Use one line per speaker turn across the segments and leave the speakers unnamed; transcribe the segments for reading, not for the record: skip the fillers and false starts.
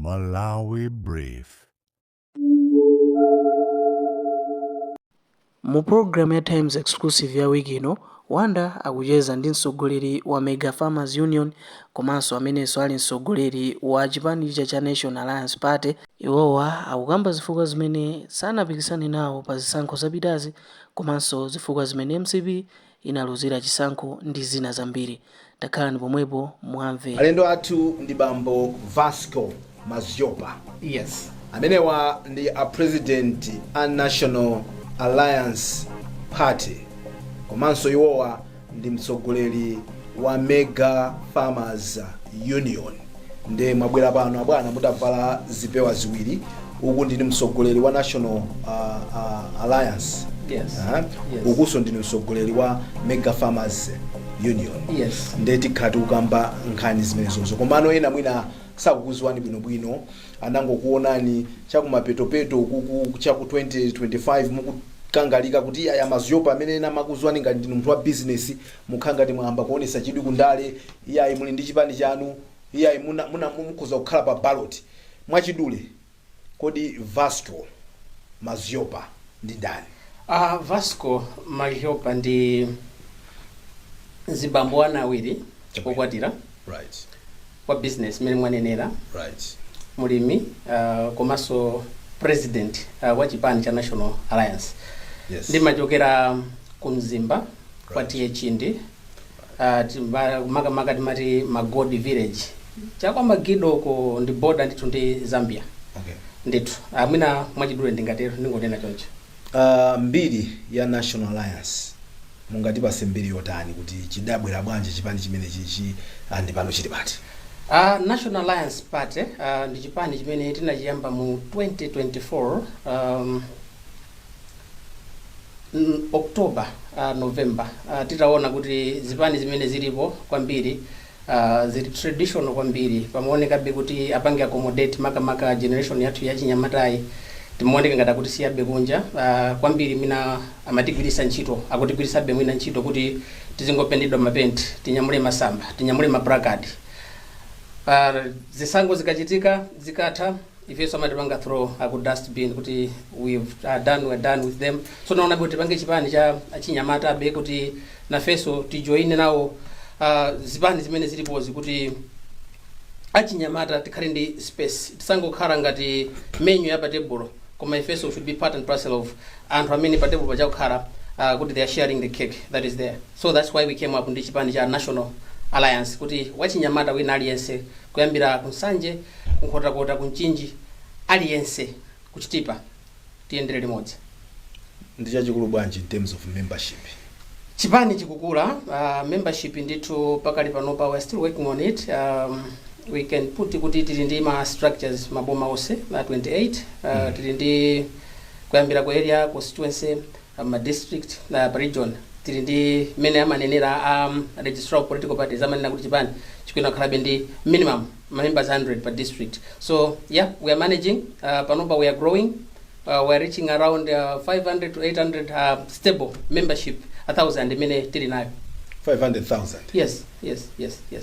Malawi Brief.
Mu program ya Times Exclusive ya wiki ino, Wanda akucheza ndi mtsogoleri wa Mega Farmers Union komanso amenenso ali mtsogoleri wa chipani cha National Alliance Party. Iwowa akukamba zifukwa zimene sanapikisane nawo pa zisankho zapitazi komanso zifukwa zimene MCP inaluzira chisankho ndi zina zambiri. Takhalani pomwepo mwamve.
Alendo athu ndi bambo Vasco Mazyopa.
Yes.
Amenewa ndi a president a National Alliance Party, komanso iwowa ndi mtsogoleri wa Mega Farmers Union. Nde mwabwera pano abwana mutavala zipewa ziwiri. Uku ndinu mtsogoleri wa National Alliance.
Yes. Yes.
Ukuso ndinu mtsogoleri wa Mega Farmers Union.
Yes.
Nde tikhala tikukamba nkhani zimenezozo, komano ena mwina sakukuziwani bwinobwino, anangokuonani chakumapetopeto kuku chaku 2025 mukukangalika kuti aya Mazyopa amene ena amakuziwani ngati ndinu munthu wa business, mukhala ngati mwayamba kuonesa chidwi kundale, iyayi muli ndi chipani chanu, iyayi muna mukhoza kukhala pa ballot. Mwachidule, kodi Vasco Mazyopa ndi ndani?
Vasco Mazyopa ndi mzibambo ana awiri, okwatira, wa business mmene mwanenera, mulimi, komanso president wa chipani cha National Alliance. Ndimachokera ku Mzimba kwa T/A Chindi, makamaka timati Magodi village, chakwa Magidoko, ndi border ndithu ndi Zambia. Ndithu, mwina mwachidule ndingatero, ndingonena choncho.
Mbiri ya National Alliance, mungatipase mbiri yotani kuti chidabwera bwanji chipani chimene chichi ndi pano chili pati?
National Alliance Party ndi chipani chimene tinachiyamba mu 2024, October, November, titaona kuti zipani zimene zilipo kwambiri zili traditional kwambiri, pamaonekabe kuti apange accommodate makamaka generation yathu ya chinyamatayi, timaoneka ngati akutisiyabe kunja kwambiri. Mwina amatigwiritsa ntchito, akutigwiritsabe mwina ntchito kuti tizingopendedwa mapenti, tinyamule masamba, tinyamule ma placard. Zisankho zikachitika, zikatha, ifenso amatipanga throw aku dustbin kuti we've done, we're done with them. So naona kuti tipange chipani cha chinyamata abe kuti nafenso tijoine nawo zipani zimene zilipozi, kuti achinyamata tikhale ndi space, tisangokhala ngati menu ya pa tebulo, koma ifenso should be part and parcel of anthu amene pa tebulo pachakukhala kuti they are sharing the cake that is there. So that's why we came up ndi chipani cha National Alliance, kuti wachinyamata wina aliyense kuyambira kuNsanje, kuNkhotakota, kuMchinji, aliyense kuChitipa, tiyendere limodzi.
Ndi chachikulu bwanji in terms of membership?
Chipani chikukula. Membership ndithu pakali panopa we are still working on it. We can put kuti tili ndi ma structures maboma onse 28. Tili ndi kuyambira ku area, constituency, ma district, pa region. Tili ndi mmene amanenera Registrar of Political Parties, amanena kuti chipani chikuyenera kukhalabe ndi minimum ma members 100 per district. So yeah, we are managing. Panopa we are growing. We are reaching around 500 to 800 stable membership, 1000 imene tili nayo.
500,000?
Yes.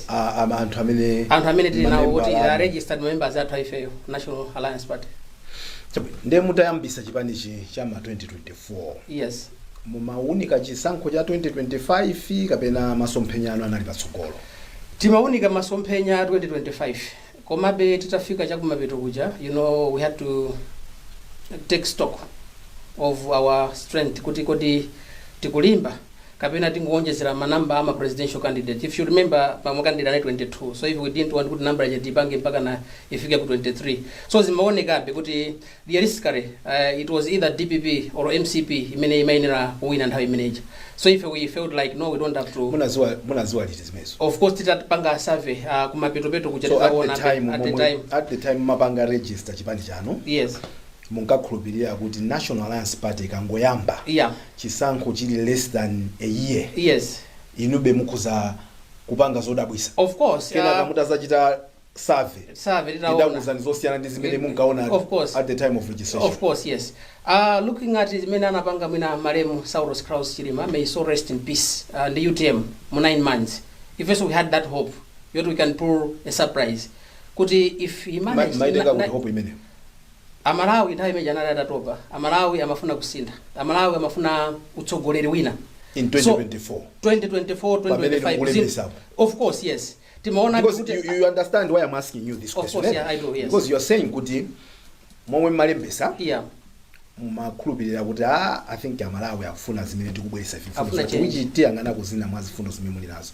Anthu amene
Anthu amene tili nawo kuti
mamembala
are registered members athu aifeyo, National Alliance Party.
Chabwino. Ndiye mutayambisa chipanichi chama 2024, mumaunika chisankho cha 2025 kapena masomphenya anu anali patsogolo?
Timaunika masomphenya 2025, komabe titafika chakumapeto kuja, we had to take stock of our strength, kuti kodi tikulimba kapena tinguwonjezera manamba ama presidential candidate? If you remember, pamwe candidate anali 22, so if we didn't want kuti number ija tipange mpaka na ifike ku 23. So zimaonekabe kuti realistically it was either DPP or MCP imene imayenera kuwina nthawi imeneja. So if we felt like, no, we don't have to.
Munaziwa liti zimenezo?
Of course, titapanga survey kumapetopeto kuja.
So at the
titaona
time
at the
momwe-
time
at the time mapanga register chipani chanu, munkakhulupirira kuti National Alliance Party ikangoyamba, chisankho chili less than a year, inube mukhoza kupanga zodabwisa?
Of course.
Kenaka mutazachita survey,
survey titaona
idakuuzani zosiyana ndi zimene munkaona
Of course.
at the time of registration?
Of course, yes. Looking at zimene anapanga mwina malemu Saulos Klaus Chilima, may so rest in peace, ndi UTM mu 9 months, ifenso we had that hope yoti we can pull a surprise. Kuti if he managed
Maitenga
na-
kuti hope imeneyo?
Amalawi nthawi imene anali atatopa. Amalawi amafuna kusintha. Amalawi amafuna utsogoleri wina.
In 2024?
2024.
Pamene
2025.
mukulembetsapo.
Of course, yes, timaona
Because
kuti
you understand why I'm asking you this
Of
question,
course,
eh?
yeah, I do, yes.
Because you're saying kuti momwe mmalembesa mumakhulupirira kuti, ah, I think Amalawi akufuna zimene tikubweretsa ife,
Afuna
zathu,
change.
which tiyang'anako zina mwa zifundo zimene muli nazo.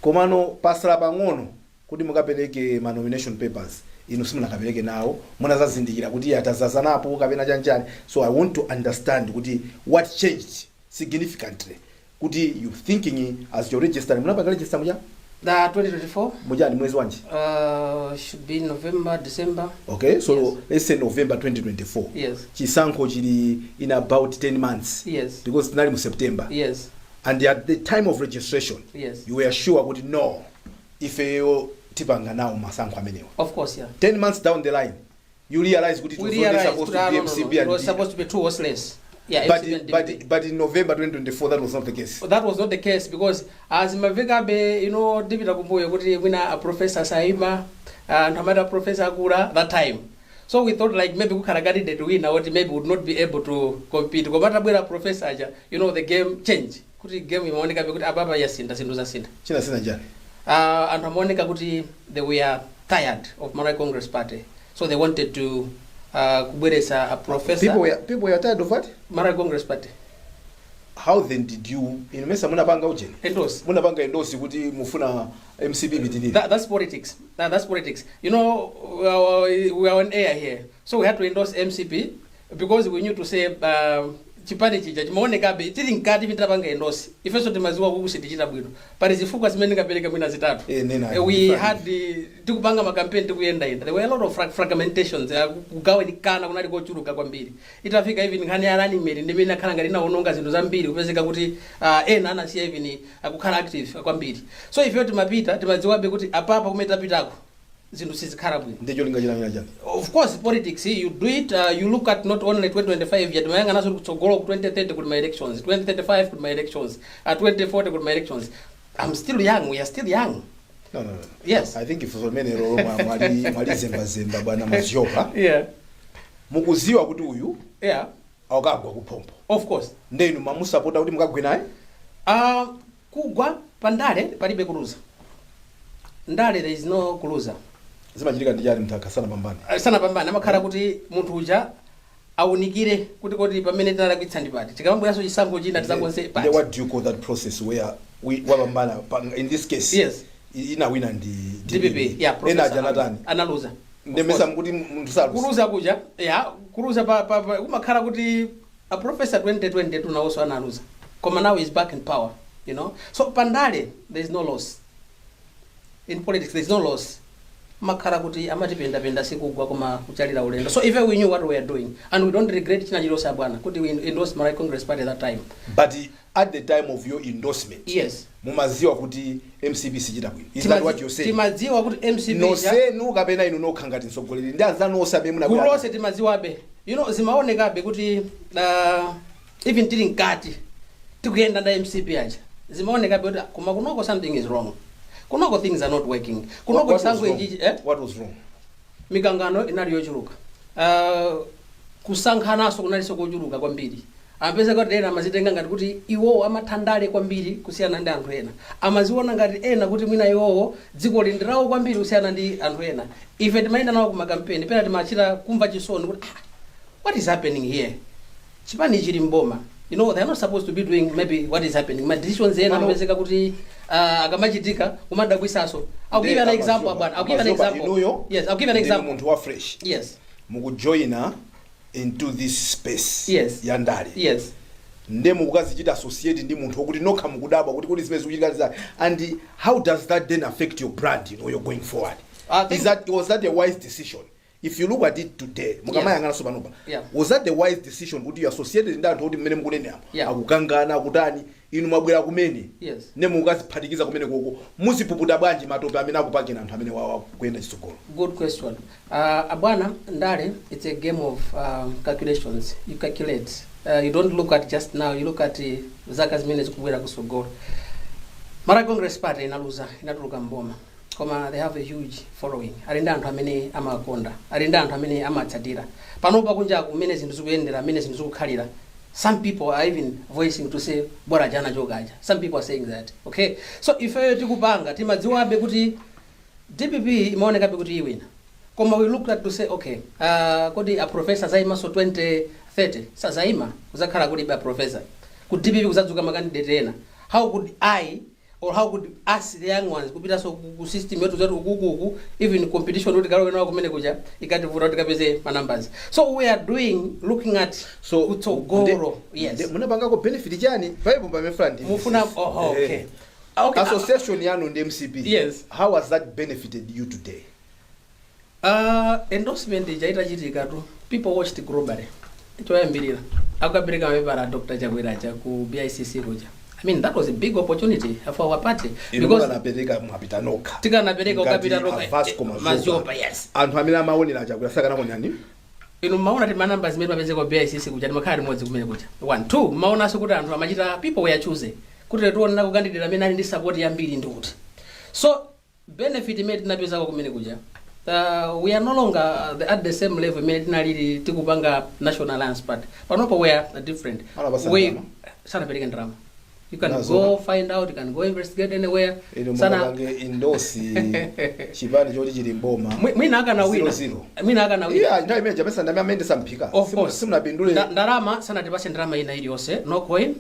Komano pasala pang'ono kuti mukapereke ma nomination papers, inu simunakapereke nawo. Munazazindikira kuti iye atazazanapo kapena chanchani? So I want to understand kuti what changed significantly kuti you thinking as you're registering. Munapanga register muja?
The 2024?
Mujani, mwezi wanji?
Should be November, December.
Okay, so
Yes.
let's say November 2024.
Yes.
Chisankho chili in about 10 months.
Yes.
Because tinali mu September.
Yes.
And at the time of registration, you were sure kuti, no, ifeyo tipanga nawo masankho amenewa?
Of course, yeah.
10 months down the line, you realize kuti it
We
was only
realized
supposed
kuti,
to be
ah, no,
MCP
no.
and
It was
D.
supposed to be two horse race, yeah.
But
MCP and DPP.
But in November 2024 that was not the case.
That was not the case because azimavekabe, tipita kumbuyo kuti mwina a professor saima, anthu amati a professor akula that time, so we thought like maybe kukhala candidate wina woti maybe would not be able to compete. Koma atabwera professor aja, the game change, kuti game imaonekabe kuti apapa yasintha, zinthu zasintha.
Chinasintha chani?
Anthu amaoneka kuti they were tired of Malawi Congress Party, so they wanted to kubweretsa a professor.
People were tired of what?
Malawi Congress Party.
How then did you, inu mesa munapanga ujeni?
Endorse.
Munapanga endorse kuti mufuna MCP pitirire.
That's politics. That's politics. We are on air here. So we had to endorse MCP because we knew to say chipani chija chimaonekabe tili mkati mitapanga endorse. Ifenso timaziwa kuti sitichita bwino. Pali zifukwa zimene ndingapereke mwina zitatu.
Eh, nena.
We had tikupanga makampeni, tikuyendayenda. There were a lot of fragmentations. Kugawanikana kunali kochuluka kwambiri. Itafika even nkhani ya running mate ndimene akhala ngati inaononga zinthu zambiri, kupezeka kuti ena anasiya even kukhala active kwambiri. So ifeyo timapita timadziwabe kuti apapa kumene tapitako zinthu sizikhala bwino.
Ndicho linga chani?
Of course, politics, you do it, you look at not only 2025 yet, mayang'anaso kutsogolo ku 2030 kuli ma elections, 2035 kuli ma elections, 2040 kuli ma elections. I'm still young, we are still young.
No.
Yes.
I think ife zomene lolo mwali mwalizembazemba, bwana Maziopa. Mukuziwa kuti uyu akagwa kuphompho.
Of course.
Ndenu mamusapota kuti mukagwe naye?
Kugwa pandale palibe kuluza. Ndale there is no kuluza.
Zimachitika ndi chani munthu akasana pambane?
Sanapambane amakhala kuti munthu uja awunikire kuti pamene tinalakwitsa ndi pati, tikamabweranso chisankho china tizakonze
Then
pati.
what do you call that process where we wapambana in this case?
Yes.
Inawina ndi
DPP, yeah.
Ena
Professor
aja natani?
Analuza.
Ndemesa mkuti munthu saluza?
Kuluza kuja, ya, kuluza pa kumakhala kuti a professor 2022 nawonso analuza, koma now is back in power. So pandale there is no loss. In politics there is no loss. Makhala kuti amatipendapenda, sikugwa koma kuchalira ulendo. So even we knew what we were doing and we don't regret china chilonse, abwana, kuti we endorsed Malawi Congress Party at that time.
But at the time of your endorsement, mumaziwa kuti MCP sichita bwino? Is that what you're saying?
Timadziwa kuti MCP
Nonsenu kapena inu nokha ngati mtsogoleri ndi anzanu onse amene
gulu
munabwera?
lonse timadziwabe. Zimaonekabe kuti even tili mkati tikuyenda nda MCP aja, zimaonekabe kuti koma kunoko something is wrong, kunoko things are not working, kunoko
What was
chisankho
wrong?
ichichi, eh?
What was wrong?
Mikangano inali yochuluka, kusankhanaso kunalinso kochuluka kwambiri. Amapeza kuti ena amazitenga ngati kuti iwowo amathandale kwambiri kusiyana ndi anthu ena, amaziona ngati ena kuti mwina iwowo dziko lindirawo kwambiri kusiyana ndi anthu ena. Ife timayenda nawo kumakampeni, pena timachita kumva chisoni kuti, ah, what is happening here? Chipani chili mboma, they are not supposed to be doing maybe what is happening. Ma decisions ena amapezeka kuti akamachitika kumadabwisaso. I'll give you an example, bwana. I'll give you an example.
Inuyo
Yes, I'll give you an
ndinu
example.
munthu wa fresh. Mukujoina into this space ya ndale. Nde mukukazichita associate ndi munthu wokuti nokha mukudabwa kuti zimene zikuchitika zizani, and how does that then affect your brand, you're going forward?
I think-
Is that Was that a wise decision if you look at it today, mukamayang'ananso panopa? Was that the wise decision kuti you associated ndi anthu kuti mmene mukunene apo akukangana, akutani, inu mwabwera kumene, ne mukaziphatikiza kumene koko, muzipuputa bwanji matope amene akupakira anthu amene wawa kuyenda chitsogolo?
Good question. Abwana, ndale, it's a game of calculations. You calculate. You don't look at just now, you look at zaka zimene zikubwera kusogolo. Malawi Congress Party inaluza, inatuluka mboma. Koma they have a huge following. Ali ndi anthu amene amakonda, ali ndi anthu amene amatsatira. Panopa kunjaku mmene zinthu zikuyendera, mmene zinthu zikukhalira, some people are even voicing to say bola jana chokaja. Some people are saying that. Okay, so ifeyo tikupanga, timadziwabe kuti DPP imaonekabe kuti iwina, koma we looked at to say, okay, kodi a professor zaimaso 2030? Sazaima, kuzakhala kulibe a professor ku DPP, kuzadzuka ma candidate ena. How could I or how could us, the young ones, kupitaso ku system yetu zatu ukukuku, even competition kuti kalowe nawo kumene kuja ikativuta kuti kapeze ma numbers? So we are doing, looking at
So
kutsogolo. Yes.
Munapangako benefit chani paipo pamefuna ndi
Mufuna, oh, okay. Okay.
Association yanu ndi MCP,
Yes.
how has that benefited you today?
Endorsement ija itachitika tu, people watched globally. Choyambirira akapereka mapepala a Dr Chakwera cha ku BICC kuja, I mean, that was a big opportunity for our party.
Inu
Because
mukanapereka mwapita nokha.
Tikanapereka
Ngati
ukapita nokha,
a Vasco Maziopa.
Maziopa, yes.
Anthu amene amaonera Chakwera sakanakonani.
Inu mmaona ti ma numbers zimene mapezeka ku BICC kuja, timakhala limodzi kumene kuja. One, two, mmaonanso kuti anthu amachita, people were choosing kuti tiona ku candidate amene ali ndi support yambiri ndi kuti. So benefit imene tinapezako kumene kuja, we are no longer at the same level imene tinalili tikupanga National Alliance Party. Panopo we are different.
Anapasa
We
ndalama?
Sanapereke ndalama. You can
Nazo.
go find out, you can go investigate anywhere.
Inu
Sana
mukapange endorse chipani choti chili mboma.
Mwina akanawina.
Zero, zero.
Mwina akanawina.
Iya, nthawi imene japesa ndame amene samphika.
Of course.
Simunapindule.
Ndalama sanatipase, ndalama ina iliyonse, no coin.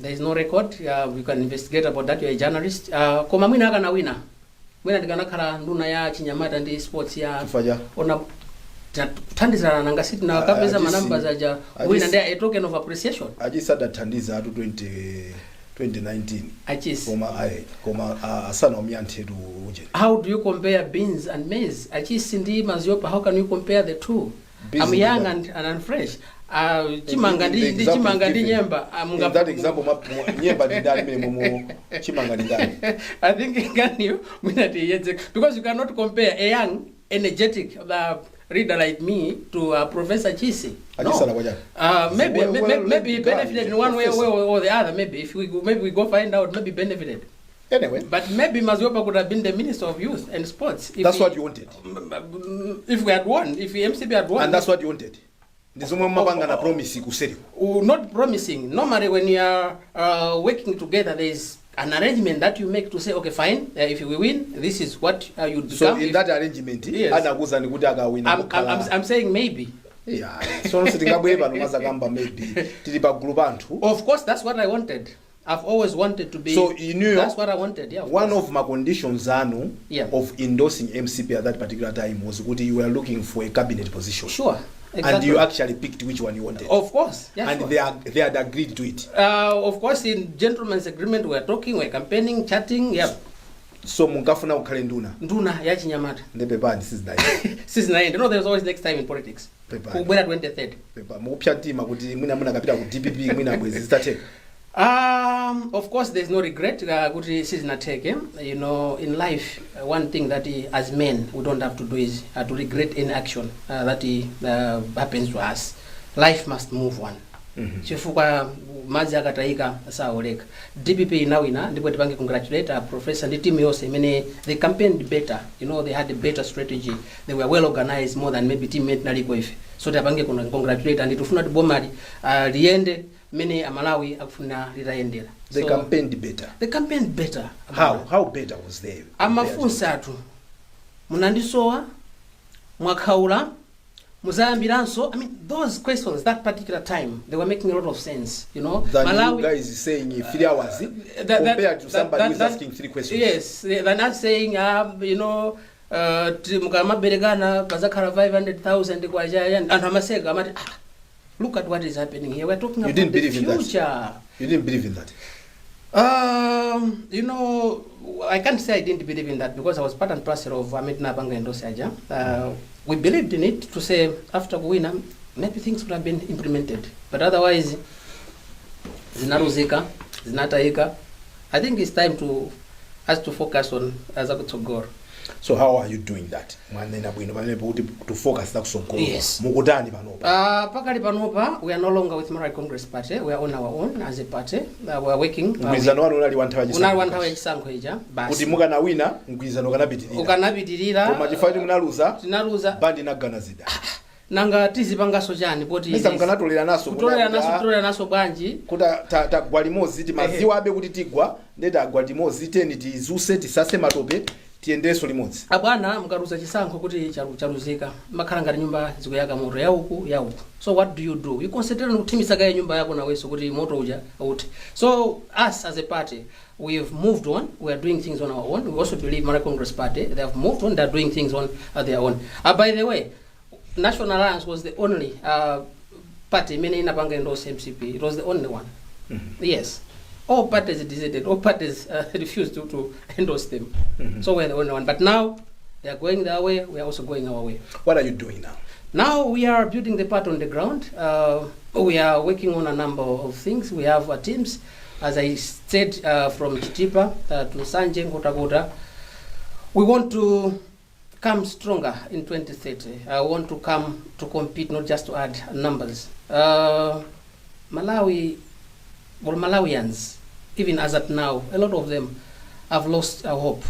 There is no record. You can investigate about that, you're a journalist. Koma mwina akanawina, mwina ndikanakhala nduna ya chinyamata ndi sports ya
Chifukwa cha?
Ona kuthandizana nanga siti nakapeza
Achisi-
ma numbers aja. Wina ndi a token of appreciation.
Achisadathandiza atu 20 2019.
Achisi.
Koma ayi, koma asanaumia nthetu uje.
How do you compare beans and maize? Achisi ndi Maziopa, how can you compare the two?
Beans
I'm young
ndi
and fresh. Chimanga ndi
In the example
chimanga ndi
given,
nyemba.
In that example, nyemba ndi ndani mene momo chimanga ndi ndani?
I think can you mwina tiyedze, because you cannot compare a young, energetic leader like me to Professor Chisi.
Achisi alakwa chani?
Maybe
Well,
maybe he
guy,
benefited in one way,
professor.
or the other. Maybe if we go, maybe we go find out, maybe benefited.
Anyway.
But maybe Maziopa could have been the Minister of Youth and Sports. If
That's
he,
what you wanted.
If we had won, if the MCP had won.
And that's what you wanted, ndizomwe mumapanga na promise kuseri?
Not promising. Normally, when you are working together, there is an arrangement that you make to say, okay, fine, if we win, this is what you become.
So in that arrangement,
Yes.
anakuwuzani kuti akawina
I'm saying maybe.
Yeah, so sitingabwere pano mazakamba maybe, tili pa gulu pa anthu.
Of course, that's what I wanted. I've always wanted to be.
So you knew
That's what I wanted. Yeah. Of
one
course.
Of my conditions anu of endorsing MCP at that particular time was kuti you were looking for a cabinet position.
Sure. Exactly.
And you actually picked which one you wanted.
Of course. Yeah,
And
sure.
they had agreed to it.
Of course, in gentleman's agreement, we're talking, we're campaigning, chatting. Yeah.
So munkafuna kukhale nduna?
Nduna ya chinyamata.
Ndepepani, sizinayi.
Sizinaende. No, there's always next time in politics.
Pepani.
Kubwera 23rd.
Pepa, mukupsa mtima kuti mwina munakapita ku DPP, mwina bwezi zitatheka.
Of course, there's no regret kuti sizinatheke. In life, one thing that as men we don't have to do is to regret any action that happens to us. Life must move on. Chifukwa madzi akatayika saoleka. DPP inawina, ndipo tipange congratulate professor ndi team yonse imene they campaigned better. They had a better strategy, they were well organized more than maybe team imene tinaliko ife. So tiapange congratulate and tifuna kuti bomali liyende mmene Amalawi akufuna litayendera.
They
So,
campaigned better?
They campaigned better.
How better was they?
Amafunsa atu, "Munandisowa, mwakhaula, muzayambiranso?" I mean, those questions that particular time, they were making a lot of sense.
Than
Malawi,
you guys saying 3 hours compared to somebody who is asking three questions.
Yes, they're not saying, mukamaberekana pazakhala 500,000 kwacha. Anthu amaseka, amati, "Ah, look at what is happening here. We're talking
You
about
didn't
the
believe in that?
future."
You didn't believe in that?
I can't say I didn't believe in that because I was part and parcel of amene tinapanga endorse aja. We believed in it to say after kuwina, maybe things would have been implemented. But otherwise, zinaluzika, zinatayika. I think it's time to us to focus on azakutsogolo.
So how are you doing that? Mwanena bwino pamenepo kuti to focus zakusogolo.
Yes.
Mukutani panopa?
Pakali panopa we are no longer with Malawi Congress Party. We are on our own as a party. We are working.
Mgwirizano wanu unali wa nthawi
Unali wa nthawi
yachisankho.
yachisankho ija basi.
Kuti mukanawina, mgwirizano ukanapitirira.
Ukanapitirira.
Koma chifukwa kuti munaluza,
Tinaluza.
Bandi inagana zida.
Nanga tizipangaso chani poti
Misa mukanatolera naso?
Kutolera naso, kutolera naso bwanji?
Kuti tagwa limodzi, timaziwabe kuti tigwa, nde tagwa limodzi, teni tizuse, tisase matope, tiyendeso limodzi.
Abwana, mukaluza chisankho kuti chaluzika, makhala ngati nyumba zikuyaka moto, yauku yauku. So what do you do? You concentrate on kuthimisa kaye nyumba yako nawenso kuti moto uja uthe. So us as a party, we've moved on. We are doing things on our own. We also believe Malawi Congress Party, they have moved on. They are doing things on their own. By the way, National Alliance was the only party imene inapanga endorse MCP. It was the only one. Yes, all parties decided, all parties refused to endorse them. So we're the only one, but now they are going their way, we are also going our way.
What are you doing now?
Now we are building the part on the ground. We are working on a number of things. We have teams, as I said, from Chitipa to Nsanje, Nkhotakota. We want to come stronger in 2030. I want to come to compete, not just to add numbers. Malawi, or Malawians, even as at now, a lot of them have lost hope.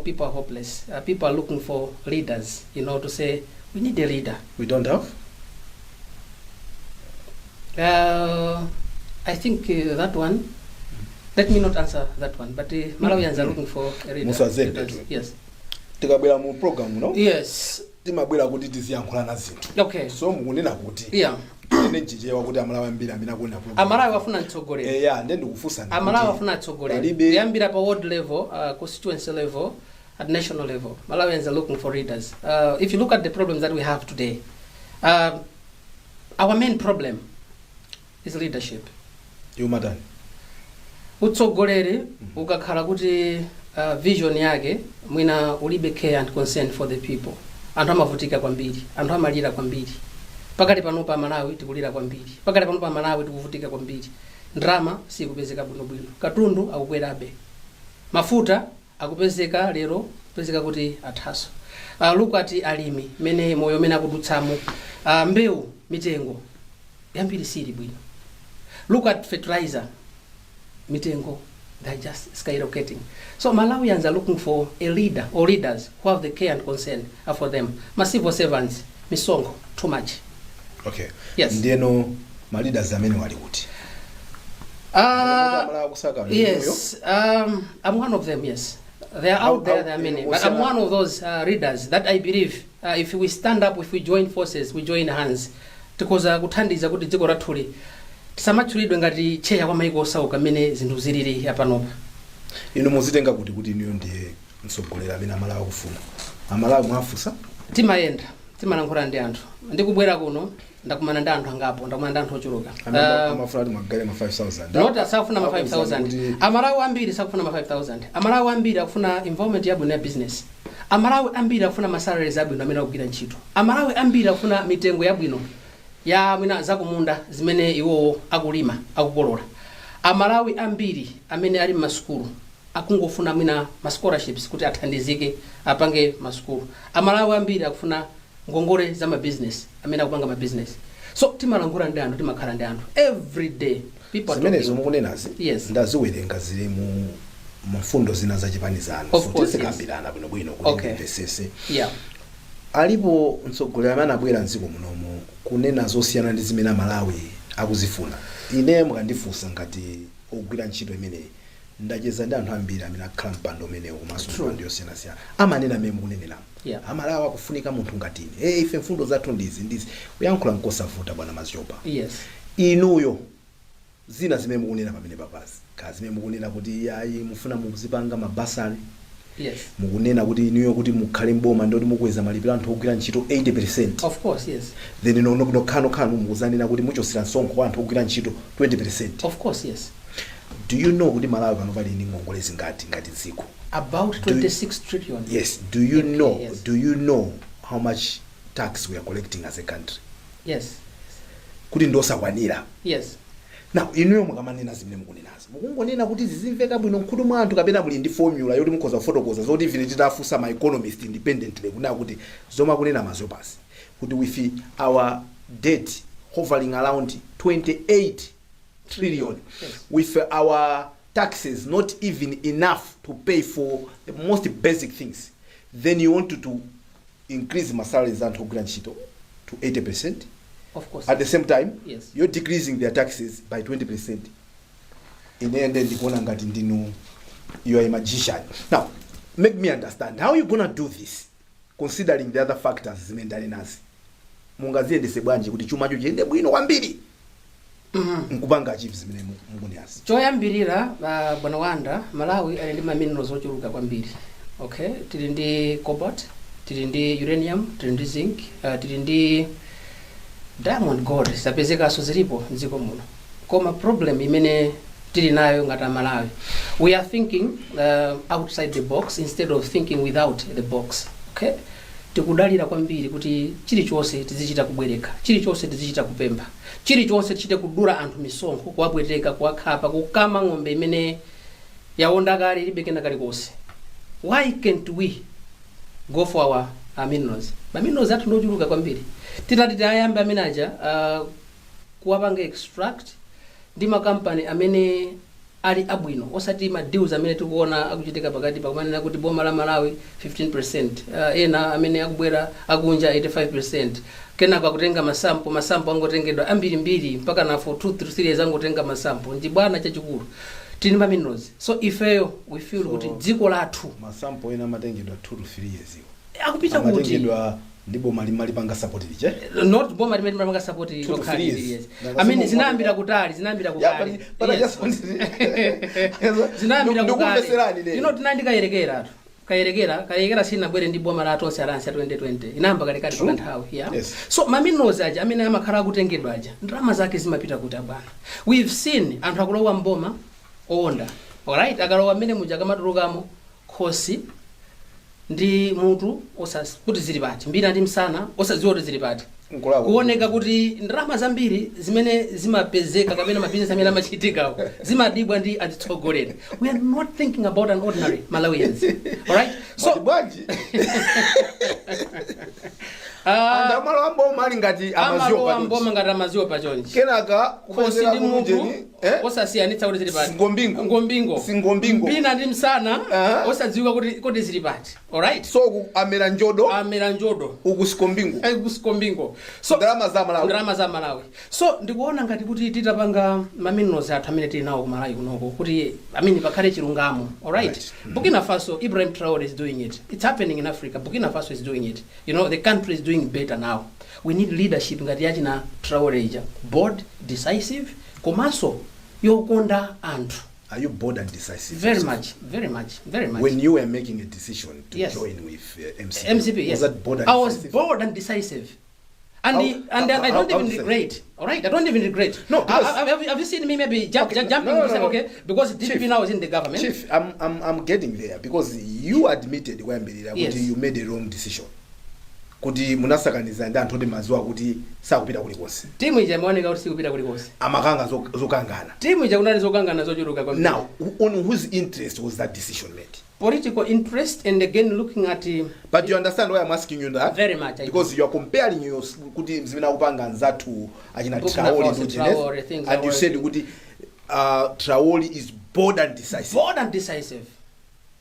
People are hopeless. People are looking for leaders, to say, "We need a leader."
We don't have
I think that one, let me not answer that one, but Malawians are looking for a leader.
Musazembe
Leaders.
tu.
Yes.
Tikabwera mu program no, timabwera kuti tiziyankhulana zinthu. So mukunena kuti, ine nchichewa kuti Amalawi ambiri amene akuona program,
Amalawi afuna mtsogoleri.
Eya, nde ndikufunsa ndi
Amalawi
kuti
afuna atsogoleri. Kuyambira pa ward level, constituency level, at national level, Malawians are looking for leaders. If you look at the problems that we have today, our main problem is leadership.
Iumatani?
Utsogoleri ukakhala kuti vision yake mwina ulibe care and concern for the people, anthu amavutika kwambiri, anthu amalira kwambiri. Pakati pano pa Malawi tikulira kwambiri, pakati pano pa Malawi tikuvutika kwambiri. Ndalama sikupezeka bwinobwino, katundu akukwerabe, mafuta akupezeka lero, kupezeka kuti athaso. Look at alimi, mene moyo mene akudutsamo. Mbewu mitengo yambiri sili bwino. Look at fertilizer mitengo, they're just skyrocketing. So Malawians are looking for a leader or leaders who have the care and concern for them. Ma civil servants, misonkho too much.
Okay.
Yes.
Ndiyeno ma leaders amene wali kuti? Amalawi akusaka
Yes, I'm one of them. Yes, they are out there. There are many, but I'm one of those leaders that I believe if we stand up, if we join forces, we join hands, tikhoza kuthandiza kuti dziko lathuli tisamatchulidwe ngati cheya kwa maiko osauka mmene zinthu zilili apanopa.
Inu muzitenga kuti inuyo ndiye mtsogoleri amene Amalawi akufuna? Amalawi mwafunsa?
Timayenda, timalankhula ndi anthu. Ndikubwera kuno ndakumana ndi anthu angapo, ndakumana ndi anthu ochuluka.
Amene amafuna kuti mwagale ma 5000.
Not asafuna ma
Akuwuzani
5000.
kuti
Amalawi ambiri sakufuna ma 5000. Amalawi ambiri akufuna environment yabwino ya business. Amalawi ambiri akufuna ma salaries abwino amene akugwira ntchito. Amalawi ambiri akufuna mitengo yabwino ya mwina zakumunda zimene iwowo akulima, akukolola. Amalawi ambiri amene ali mmasukulu akungofuna mwina ma scholarships kuti athandizike apange masukulu. Amalawi ambiri akufuna ngongole za ma business amene akupanga ma business. So timalankhula ndi anthu, timakhala ndi anthu every day. People are
Zimenezo
talking.
mukunenazi, ndaziwerenga, zili mu mfundo zina za chipani zanu.
Of
So
course, yes.
tizikambirana bwinobwino kuti ndimvesese. Alipo mtsogoleri amene anabwera mdziko munomu kunena zosiyana ndi zimene Amalawi akuzifuna? Ine mukandifunsa ngati ogwira ntchito imeneyi, ndacheza ndi anthu ambiri amene akhala mpando umenewo komanso mpando yosiyanasiyana, amanena amene mukuneneramo. Amalawi akufunika munthu ngati ine. Hey, ife mfundo zathu ndizi ndizi. Kuyankhula nkosavuta, bwana Maziopa. Inuyo zina zimene mukunena pamene papazi, ka zimene mukunena kuti ayi, mufuna muzipanga ma bursary, mukunena kuti inuyo kuti mukhale mboma ndoti mukweza malipiro anthu ogwira ntchito 80%.
Of course, yes.
Then nokhanokhanokhanokhanokha mukuzanena kuti muchosera msonkho wa anthu ogwira ntchito 20%.
Of course, yes.
Do you know kuti Malawi pano pali ndi ngongole zingati ngati dziko?
About 26 trillion.
Yes, do you
Okay,
know,
yes.
do you know how much tax we are collecting as a country?
Yes.
Kuti ndosakwanira?
Yes.
Now inuyo mukamanena zimene mukunenazi, mukungonena kuti zizimveka bwino mkhutu mwa anthu, kapena muli ndi formula yoti mukhoza kufotokoza zoti even titafunsa ma economist independently kunena kuti zomwe akunena Mazyopasi, kuti with our debt hovering around 28 trillion, with our taxes not even enough to pay for the most basic things, then you want to increase ma salaries anthu ogwira ntchito to 80%?
Of course.
At the same time, you're decreasing their taxes by 20%. Ine nde ndikuona ngati ndinu, you are a magician. Now make me understand how you gonna do this, considering the other factors zimene ndanenazi. Mungaziyendese bwanji kuti chumacho chiyende bwino kwambiri nkupanga achieve zimene mukunenazi?
Choyambirira, bwana Wanda, Malawi ali ndi ma minerals ochuluka kwambiri, okay? Tili ndi cobalt, tili ndi uranium, tili ndi zinc, tili ndi diamond, gold zapezekanso, zilipo mdziko muno. Koma problem imene tili nayo ngati Amalawi, we are thinking outside the box instead of thinking without the box, okay? Tikudalira kwambiri kuti chilichonse tizichita kubwereka, chilichonse tizichita kupempha, chilichonse tichite kudula anthu misonkho, kuwapweteka, kuwakhapa, kukama ng'ombe imene yawonda kale, ilibe kena kalikonse. Why can't we go for our minerals? Ma minerals athu ndochuluka kwambiri. Titati tayambe amene aja kuwapanga extract ndi makampani amene ali abwino, osati ma deals amene tikuona akuchitika pakati pakumanena kuti boma la Malawi 15%, ena amene akubwera akunja 85%, kenako akutenga ma sample. Ma sample angotengedwa ambirimbiri mpaka na for 2 3 years angotenga ma sample ndi bwana chachikulu. Tili ma minerals, so ifeyo we feel
So-
kuti dziko lathu
Ma sample ena amatengedwa 2 to 3 years iwo.
Akupita kuti?
Amatengedwa ndi boma limalipanga support liche.
Not boma limene limapanga support
2 to
lokali.
3 years.
Yes.
Nanga
I mean,
simu-
zinayambira kutali, zinayambira
Yeah,
kutali.
but I
Yes.
just wanted
Zinayambira
Ndikumveserani
kutali.
ne.
Tinali Kayerekera tu. Kayerekera sinabwere ndi boma la Tonse Alliance ya 2020, inayamba kalekale pakanthawi, yeah. So ma minerals aja amene amakhala akutengedwa aja, ndalama zake zimapita kuti, abwana? We've seen anthu akulowa mboma owonda, alright? Akalowa mmene muja, akamatulukamo, khosi ndi mutu osas kuti zili pati, mbina ndi msana osadziwa kuti zili pati.
Nkulakwa.
Kuoneka kuti ndalama zambiri zimene zimapezeka kapena mabizinesi amene amachitikawo zimadibwa ndi atsogoleri. We are not thinking about an ordinary Malawians, alright?
So
So
bwanji anthu amalowa mboma ali ngati
amalowa
amaziwa
mboma ngati amaziwa pachonchi,
kenaka
khosi ndi mutu
kujeni, eh?
osasiyanitsa kuti zili pati.
Singombingo.
Ngombingo.
Singombingo.
Mbina ndi msana osadziwika kuti zili pati, alright?
So uku amera njodo.
Amera njodo.
Uku sikombingo.
Sikombingo. So
Ndalama za Malawi.
Ndalama za Malawi. So ndikuona ngati kuti titapanga ma minerals athu amene tili nawo ku Malawi kunoko, kuti amene pakhale chilungamo, alright? Burkina Faso, Ibrahim Traore is doing it. It's happening in Africa. Burkina Faso is doing it. The country is doing better now. We need leadership ngati yachina Traore ija, bold, decisive, komanso yokonda anthu.
Are you bold and decisive?
Very much, very much, very much.
When you were making a decision to join with MCP,
MCP, yes.
was that bold and
I was
decisive?
Bold and decisive. And, and I don't
How
even
to say?
regret. All right, I don't even regret.
No, because-
Have you seen me maybe jump,
Okay,
jumping
no,
to say,
no.
okay, because DPP
Chief.
now is in the government.
Chief, I'm getting there, because you admitted kuyambirira kuti you made a wrong decision. Kuti munasakaniza ndi anthu oti maziwa kuti sakupita kulikonse.
Timu ija imaoneka kuti sikupita kulikonse.
Amakanga zokangana.
Timu ija kunali zokangana zochuluka kwambiri.
Now, on whose interest was that decision made?
Political interest, and again looking at
But you understand why I'm asking you that?
Very much, I do.
Because you are comparing your kuti zimene akupanga anzathu achina
Burkina
Traore
Faso,
ndi Ujeneth,
Traore, things
and you
are
said
working.
kuti Traore is bold and decisive.
Bold and decisive.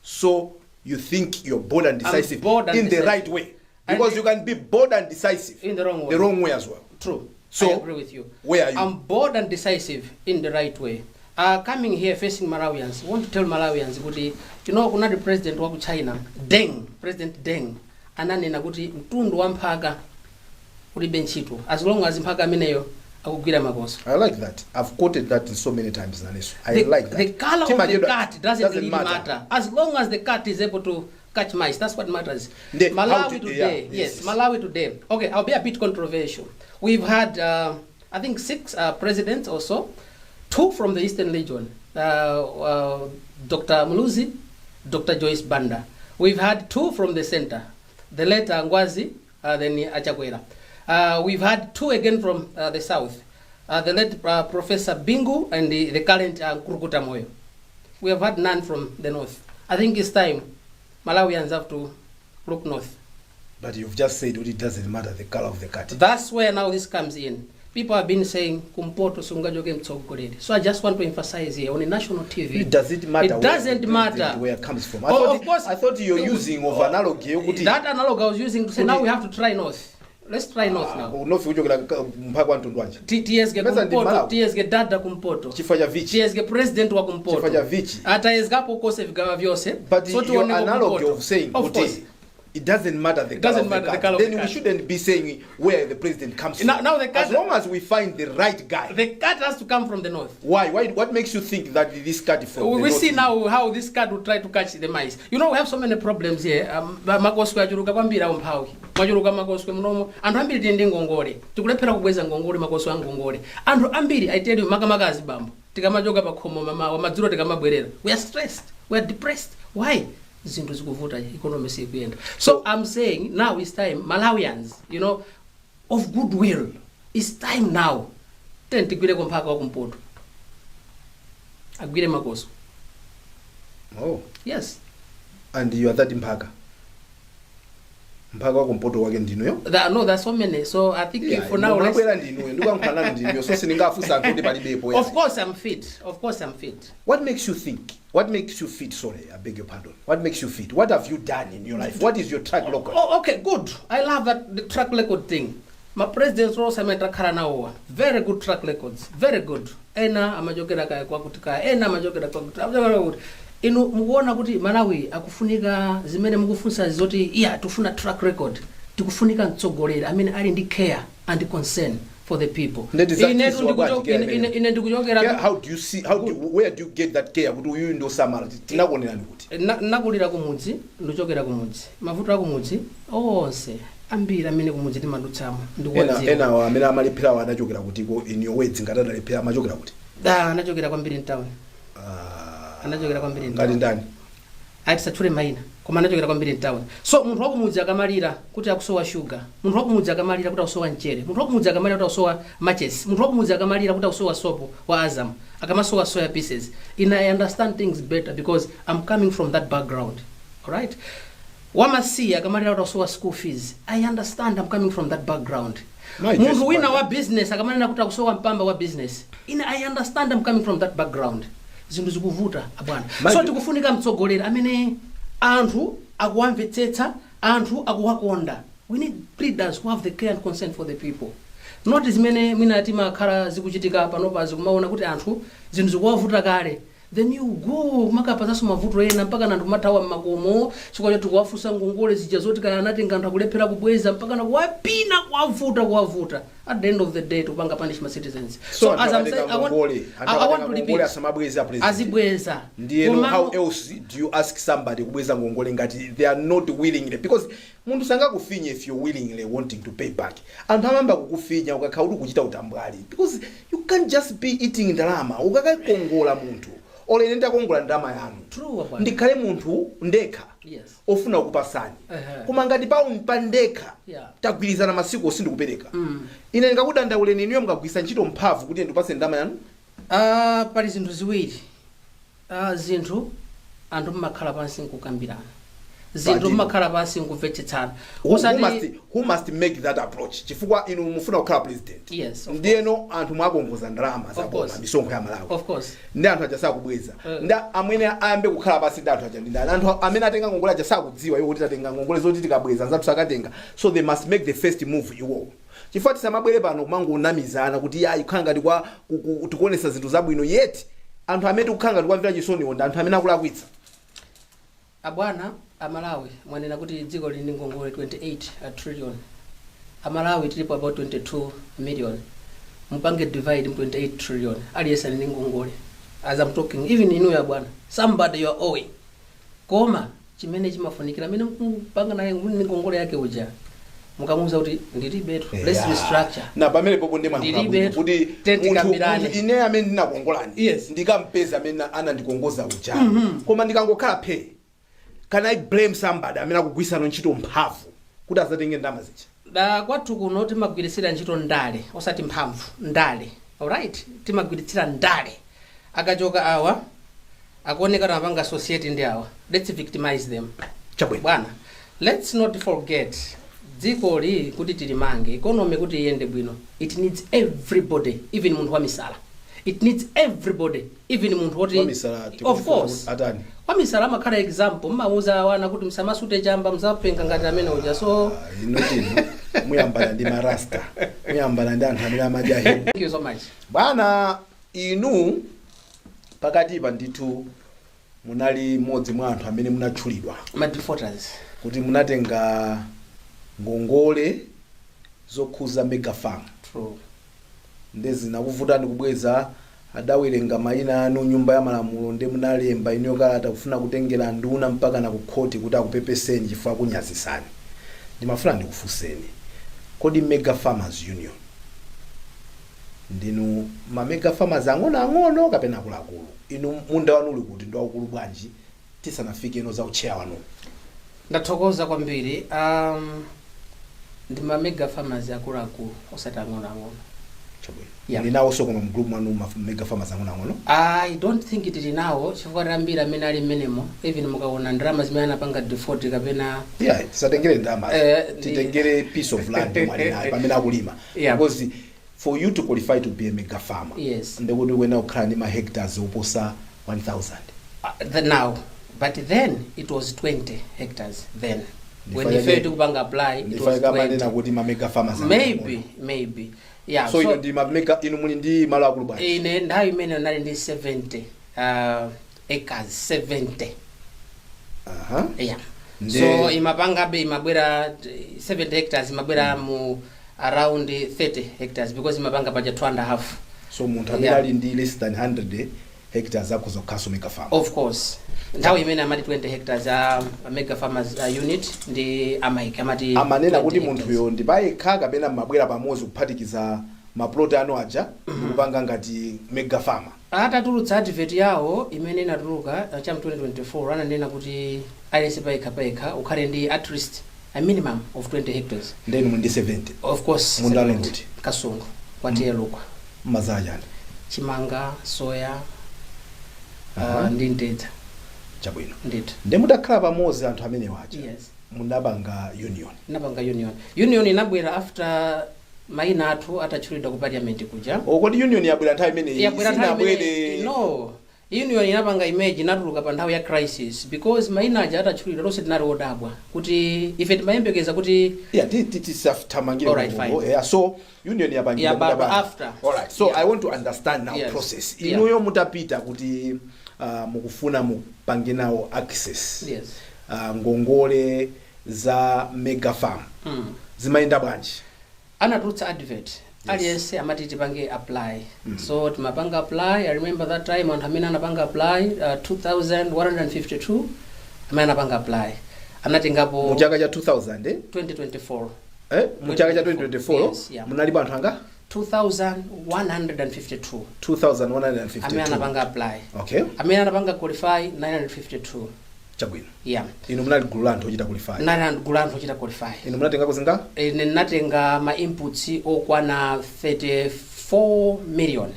So you think you're bold and
I'm
decisive
bold and
in the
decisive.
right way.
And
Because you can be bold and decisive
in the wrong way.
The wrong way as well.
True.
So,
I agree with you.
where are you?
I'm bold and decisive in the right way. Coming here facing Malawians, want to tell Malawians kuti kunali president wa ku China, Deng, President Deng, ananena kuti mtundu wa mphaka ulibe ntchito as long as mphaka ameneyo akugwira makoso.
I like that. I've quoted that so many times, Naneso. I like that.
The color of the
Timajedwa
cat doesn't really matter. As long as the cat is able to catch mice, that's what matters.
How
Malawi today,
yeah,
yes,
yes.
Malawi today. Okay, I'll be a bit controversial. We've had, I think, six presidents or so, two from the Eastern Region, Dr. Muluzi, Dr. Joyce Banda. We've had two from the center, the late Ngwazi, then a Chakwera. We've had two again from the south, The late Professor Bingu and the current Mkulukuta Moyo. We have had none from the north. I think it's time Malawians have to look north.
But you've just said it doesn't matter the color of the cat.
That's where now this comes in. People have been saying kumpoto sungachoke mtsogoleri. So I just want to emphasize here on a national TV.
Does it matter
It
where
doesn't
the
matter.
president, where it comes from? I
Oh,
thought
of course.
I thought you're using of analogy yokuti
That analogue I was using to say
Kuti-
now we have to try north. Let's try north now.
North kuchokera mphaka wa mtundu wanji?
Tiyezge
Pesa ndi
kumpoto,
Malawi.
tiyezge dada kumpoto.
Chifukwa cha vichi.
Tiyezge president wa kumpoto.
Chifukwa cha vichi.
Atayezgapo kose vigawa vyonse.
But
So
your
tioneko
analogy
kumpoto.
of saying
Of
kuti
course.
it doesn't matter the
It
color
doesn't
of the
matter the
cat,
color of
then
the
we
cat.
Shouldn't be saying where the president comes from.
Now the cat-
As long as we find the right guy.
The cat has to come from the north.
Why? Why? What makes you think that this cat from
We
the
we
north
see
is-
now how this cat will try to catch the mice. We have so many problems here. Makoswe achuluka kwambiri, aumphawi mwachuluka makoswe munomo. Anthu ambiri tili ndi ngongole, tikulephera kubweza ngongole, makoswe a ngongole. Anthu ambiri, I tell you, makamaka azibambo, tikamachoka pa khomo mamawa, madzulo tikamabwerera, we are stressed, we are depressed. Why? Zinthu zikuvuta, economy sikuyenda. So I'm saying now is time, Malawians of goodwill, it's time now. Ten tigwireko mphaka wakumpoto agwire makoswe.
Oh.
Yes.
And you are that mphaka? Mphaka wakumpoto wake ndinuyo?
There, no, there's so many. So I think for now, let's,
Mwabwera ndinuyo, ndikuyankhula ndinuyo, so sindingafunsa anthu kuti palibepo.
Of course I'm fit. Of course I'm fit.
What makes you think? What makes you fit? Sorry, I beg your pardon. What makes you fit? What have you done in your life? What is your track record?
Oh, okay, good. I love that, the track record thing. Ma presidents onse amene takhala nawowa, very good track records, very good. Ena amachokera kaya kwakuti, kaya ena amachokera kwakuti, amachokera kwakuti. Inu mukuona kuti Malawi akufunika zimene mukufunsa zoti iya tifuna track record, tikufunika mtsogoleri amene ali ndi care and concern for the people.
Ndeti za
Ine
chizi wabwanji care imene?
Ine ndikuchokera
Care, how do you see how do where do you get that care kuti uyu ndi osamala? Tinakuonerani kuti?
Nakulira kumudzi, ndikuchokera kumudzi. Mavuto akumudzi onse ambiri amene kumudzi timadutsamo
Ena
ndikuwadziwa.
Ena amene amalepherawo adachokera kutiko? In your words, ngati adalephera, amachokera kuti?
Da, anachokera kwambiri mtown.
Ah,
Anachokera kwambiri
ngati
mtown.
ndani?
Ayi, tisatchule mayina, koma anachokera kwambiri mtown. So munthu wakumudzi akamalira kuti akusowa shuga, munthu wakumudzi akamalira kuti akusowa mchere, munthu wakumudzi akamalira kuti akusowa matches, munthu wakumudzi akamalira kuti akusowa sopo wa Azam, akamasowa soya pieces, in I understand things better because I'm coming from that background, alright? Wamasiya akamalira kuti akusowa school fees, I understand, I'm coming from that background.
My
Munthu
just
wina
wonder.
wa business akamanena kuti akusowa mpamba wa business, ine I understand, I'm coming from that background. Zinthu zikuvuta, abwana. So tikufunika mtsogoleri amene anthu akuwamvetsetsa, anthu akuwakonda. We need leaders who have the care and concern for the people, not zimene mwina timakhala zikuchitika panopa, zikumaona kuti anthu zinthu zikuwavuta kale, then you go kumakapazanso mavuto ena mpaka anthu kumathawa mmakomo chifukwa choti kuwafunsa ngongole zija zoti kaya anatenga anthu akulephera kubweza, mpaka na kuwapina, kuwavuta, kuwavuta. At the end of the day tikupanga punish ma citizens.
So
As I'm saying, I want to repeat,
asamabweza president?
Azibweza.
Ndiyeno
Komano-
how else do you ask somebody kubweza ngongole ngati they are not willingly? Because munthu sangakufinye if you're willingly wanting to pay back. Anthu amayamba kukufinya ukakhala kuti kuchita utambwali, because you can't just be eating ndalama. Ukakakongola munthu, olo ine ndakongola ndalama yanu,
True, bwana.
ndikhale munthu ndekha ofuna kukupasani, koma ngati pa ndekha tagwirizana masiku osindikupereka, ine ndingakudandauleni inuyo mukagwisa ntchito mphamvu kuti ndipase ndalama yanu?
Ah, pali zinthu ziwiri. Zinthu anthu mmakhala pansi nkukambirana zinthu,
Pati-
mmakhala pansi nkumvetsetsana.
Who must make that approach? Chifukwa inu mufuna kukhala president.
Yes, of
Ndiyeno anthu mwakongoza ndalama zaboma,
course.
misonkho ya Malawi,
Of course.
ndi anthu aja sakubweza. Ndi amene ayambe kukhala pansi ndi anthu aja ndi ndani? Anthu amene atenga ngongole aja sakudziwa iwo kuti tatenga ngongole zoti tikabweza anzathu sakatenga, so they must make the first move iwowo, chifukwa tisamabwere pano kumangonamizana kuti yayi, kukhala ngati kwa tikuonesa zinthu zabwino, yet anthu amene tikukhala ngati kwamvera chisoniwo ndi anthu amene akulakwitsa.
Abwana, Amalawi, mwanena kuti dziko lili ndi ngongole 28 trillion. Amalawi tilipo about 22 million. Mupange divide 28 trillion, aliyense ali ndi ngongole. As I'm talking, even inuyo abwana, somebody you are owing. Koma chimene chimafunikira, amene mukupanga naye ndi ngongole yake uja, mukamuuza kuti ndilibetu, let's restructure.
Na pamene popo ndi
Ndilibe.
kuti
Tenti
munthu
kambirane.
munthu ine amene ndinakongolani, ndikampeza amene anandikongoza uja, koma ndikangokhala phe, can I blame somebody amene akugwisana ntchito mphamvu kuti azatenge ndalama zija?
Da, kwathu kuno timagwirisira ntchito ndale, osati mphamvu, ndale. Alright, timagwiritsira ndale. Akachoka awa, akuoneka kuti amapanga associate ndi awa, let's victimize them. Bwana, let's not forget, dzikoli kuti tilimange, economy kuti iyende bwino, it needs everybody, even munthu wamisala. It needs everybody, even munthu woti
Wamisala?
Of course.
Atani?
Wamisala amakhala example. Mmauza awana kuti msamasute chamba, msapenga ngati amene uja. So
Ino tino muyambana ndi marasta, muyambana ndi anthu amene amadya hebu.
Thank you so much.
Bwana, inu pakatipa ndithu munali mmodzi mwa anthu amene munatchulidwa
ma defaulters
kuti munatenga ngongole zokhuza mega farm.
True.
Nde zinakuvutani kubweza, adawerenga mayina anu nyumba ya malamulo, nde munalemba inuyo kalata kufuna kutengera nduna mpaka na ku khoti kuti akupepeseni chifukwa kunyazisani. Ndimafuna ndikufunseni, kodi Mega Farmers Union ndinu ma mega farmers ang'onoang'ono kapena akuluakulu? Inu munda wanu uli kuti, ndi waukulu bwanji, tisanafike ino za ucheya wanu?
Ndathokoza kwambiri. Ndi ma mega farmers akuluakulu, osati ang'onoang'ono.
Chabwino.
Yeah.
Muli nawonso koma mu group mwanu ma mega farmers ang'onoang'ono?
I don't think tili nawo, chifukwa ambiri amene ali mmenemo, even mukaona ndalama zimene anapanga default kapena
Yeah, tisatengere ndalama, titengere piece of land mwali nayo pamene akulima. Because for you to qualify to be a mega farmer, ndikuti kuyenera kukhala ndi ma hectares oposa 1000.
Now, but then it was 20 hectares then when
Ndifake-
ife tikupanga apply, it was
Ndifake amanena
20.
kuti ma mega farmers
Maybe, yeah.
So inu ndi ma mega, inu muli ndi malo akulu bwanji?
Ine nthawi imene nali ndi 70 acres, 70. Yeah. So imapangabe, imabwera 70 hectares, imabwera mu around 30 hectares because imapanga paja 2 and a half.
So munthu amene ali ndi less than 100 hectares akhoza kukhalanso mega farmer?
Of course. Nthawi imene amati 20 hectares, a mega farmers unit ndi amaik amati
Amanena
20
kuti
hectares.
Munthuyo ndi payekha kapena mmabwera pamodzi kuphatikiza maplot anu aja ndikupanga ngati mega farmer?
Atatulutsa advert yawo imene inatuluka cha mu 2024, ananena kuti aliyense payekha payekha ukhale ndi at least a minimum of 20 hectares.
Ndenu muli ndi 70?
Of course.
Munda
70.
kuti?
Kasungu, kwa T/A Lukwa.
Mmazala chani?
Chimanga, soya, ndi mtedza.
Chabwino.
Ndithu.
Ndi mutakhala pamodzi anthu amene waja, munapanga union?
Napanga union. Union inabwera after mayina athu atatchulidwa ku parliament kuja.
Kodi union yabwera nthawi imeneyi?
Yabwera nthawi imene
Sinabwere?
No, union inapanga image, inatuluka pa nthawi ya crisis because mayina aja atatchulidwa, tonse tinali odabwa kuti ife timayembekeza kuti
Yeah, tisathamangire.
Alright, fine.
Yeah, so union yapangidwa
Yabadwa after.
Alright, so I want to understand now process. Inuyo mutapita kuti mukufuna mupange nawo access ngongole za mega farm, zimayenda bwanji?
Anatulutsa advert, aliyense amati tipange apply. So timapanga apply. I remember that time anthu amene anapanga apply, 2152 amene anapanga apply, anatengapo
Mu chaka cha 2000, eh?
2024.
Eh? Mu chaka cha 2024?
Yes, yeah.
Munalipo anthu anga?
2152
2152
amene anapanga apply. Amene anapanga qualify, 952.
Chabwino.
Yeah.
Inu munali gulu la anthu ochita qualify?
Nali gulu la anthu ochita qualify.
Inu munatengako zinga?
Ine ndinatenga ma inputs okwana 34 million.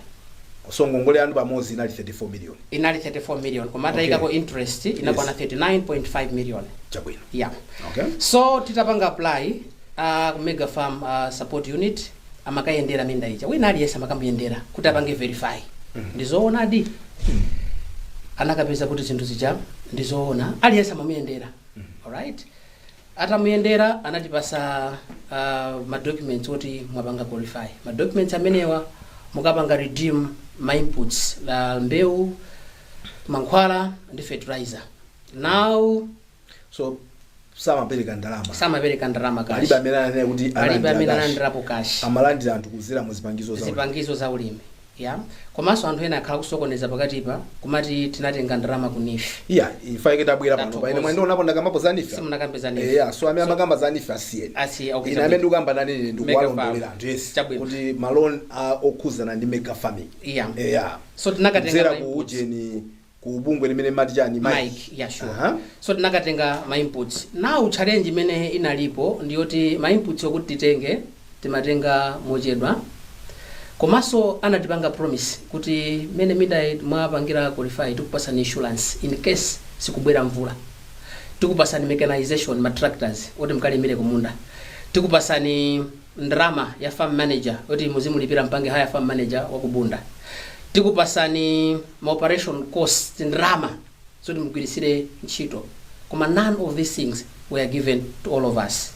So ngongole yanu pamodzi inali 34 million?
Inali 34 million, koma atayikako interest inakwana 39.5 million.
Chabwino.
Yeah.
Okay.
So titapanga apply, ku mega farm support unit amakayendera minda ija, wina aliyense amakamuyendera kuti apange verify ndizoonadi. Anakapeza kuti zinthu zija ndizoona, aliyense amamuyendera. Alright, atamuyendera anatipasa ma documents oti mwapanga qualify. Ma documents amenewa mukapanga redeem ma inputs la mbewu, mankhwala ndi fertilizer. Now
So samapereka ndalama?
Samapereka ndalama cash.
Palibe amene ananena kuti
Palibe amene
analandira cash?
Analandirapo cash.
Amalandira anthu kuzera mu zipangizo zawo?
Zipangizo za ulimi, ya. Komanso anthu ena akhala kusokoneza pakatipa kumati tinatenga ndalama ku NEEF.
Iya, ifaike tabwera pano
Tathokoza.
paine mwandionapo ndakambapo za NEEF?
Simunakambe za NEEF.
Yeah, so amene amakamba za NEEF asiyeni.
Asiye, okay.
Ine amene ndikukamba nanene ndikuwalondolera
Mega farm.
anthu, yes,
Chabwino.
kuti ma loan okhuzana ndi mega farming. Yeah.
So tinakatenga
Kudzera
ma
ku
inputs.
ujeni, ku bungwe limene mati chani?
Mike, yeah, sure.
Aha.
So tinakatenga ma inputs. Now challenge imene inalipo ndiyoti ma inputs okuti titenge, timatenga mochedwa. Komanso anatipanga promise kuti mene minda mwapangira qualify, tikupasani insurance in case sikubwera mvula, tikupasani mechanization, ma tractors oti mkalimire kumunda, tikupasani ndrama ya farm manager oti muzimulipira, mpange hire farm manager wakubunda, tikupasani ma operation cost, ndrama zoti mugwirisire ntchito. Koma none of these things were given to all of us.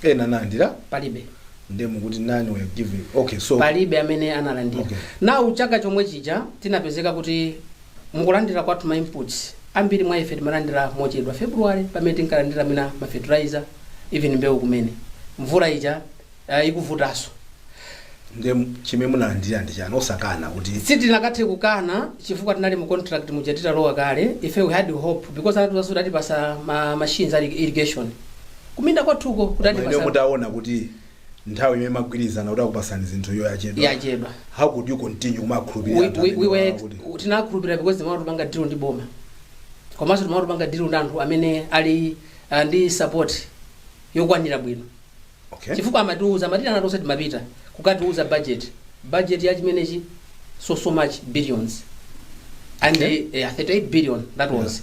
Ena analandira?
Palibe.
Ndiye mukuti none were given. Okay, so
Palibe amene analandira. Now chaka chomwe chija tinapezeka kuti mukulandira kwathu ma inputs, ambiri mwa ife timalandira mochedwa, February, pamene tinkalandira mina ma fertilizer, even mbewu kumene mvula ija ikuvutanso.
Ndiye chimene munalandira ndi chani, osakana kuti?
Sitinakathe kukana chifukwa tinali mu contract muja titalowa kale. Ife we had hope because anatiuza kuti atipasa ma machines ali irrigation kuminda kwathuko kuti
Mwene
atipasa.
Mutaona kuti nthawi imene magwirizana kuti akupasani zinthu yo yachedwa,
Yachedwa.
how could you continue kumakhulupirira anthu
We
amene
were Tinakhulupirira because timatupanga deal ndi boma, komanso timatupanga deal ndi anthu amene ali ndi support yokwanira bwino. Chifukwa amatiuza, amatira tonse timapita kukatiuza budget ya chimenechi, so so much billions and 38 billion that was.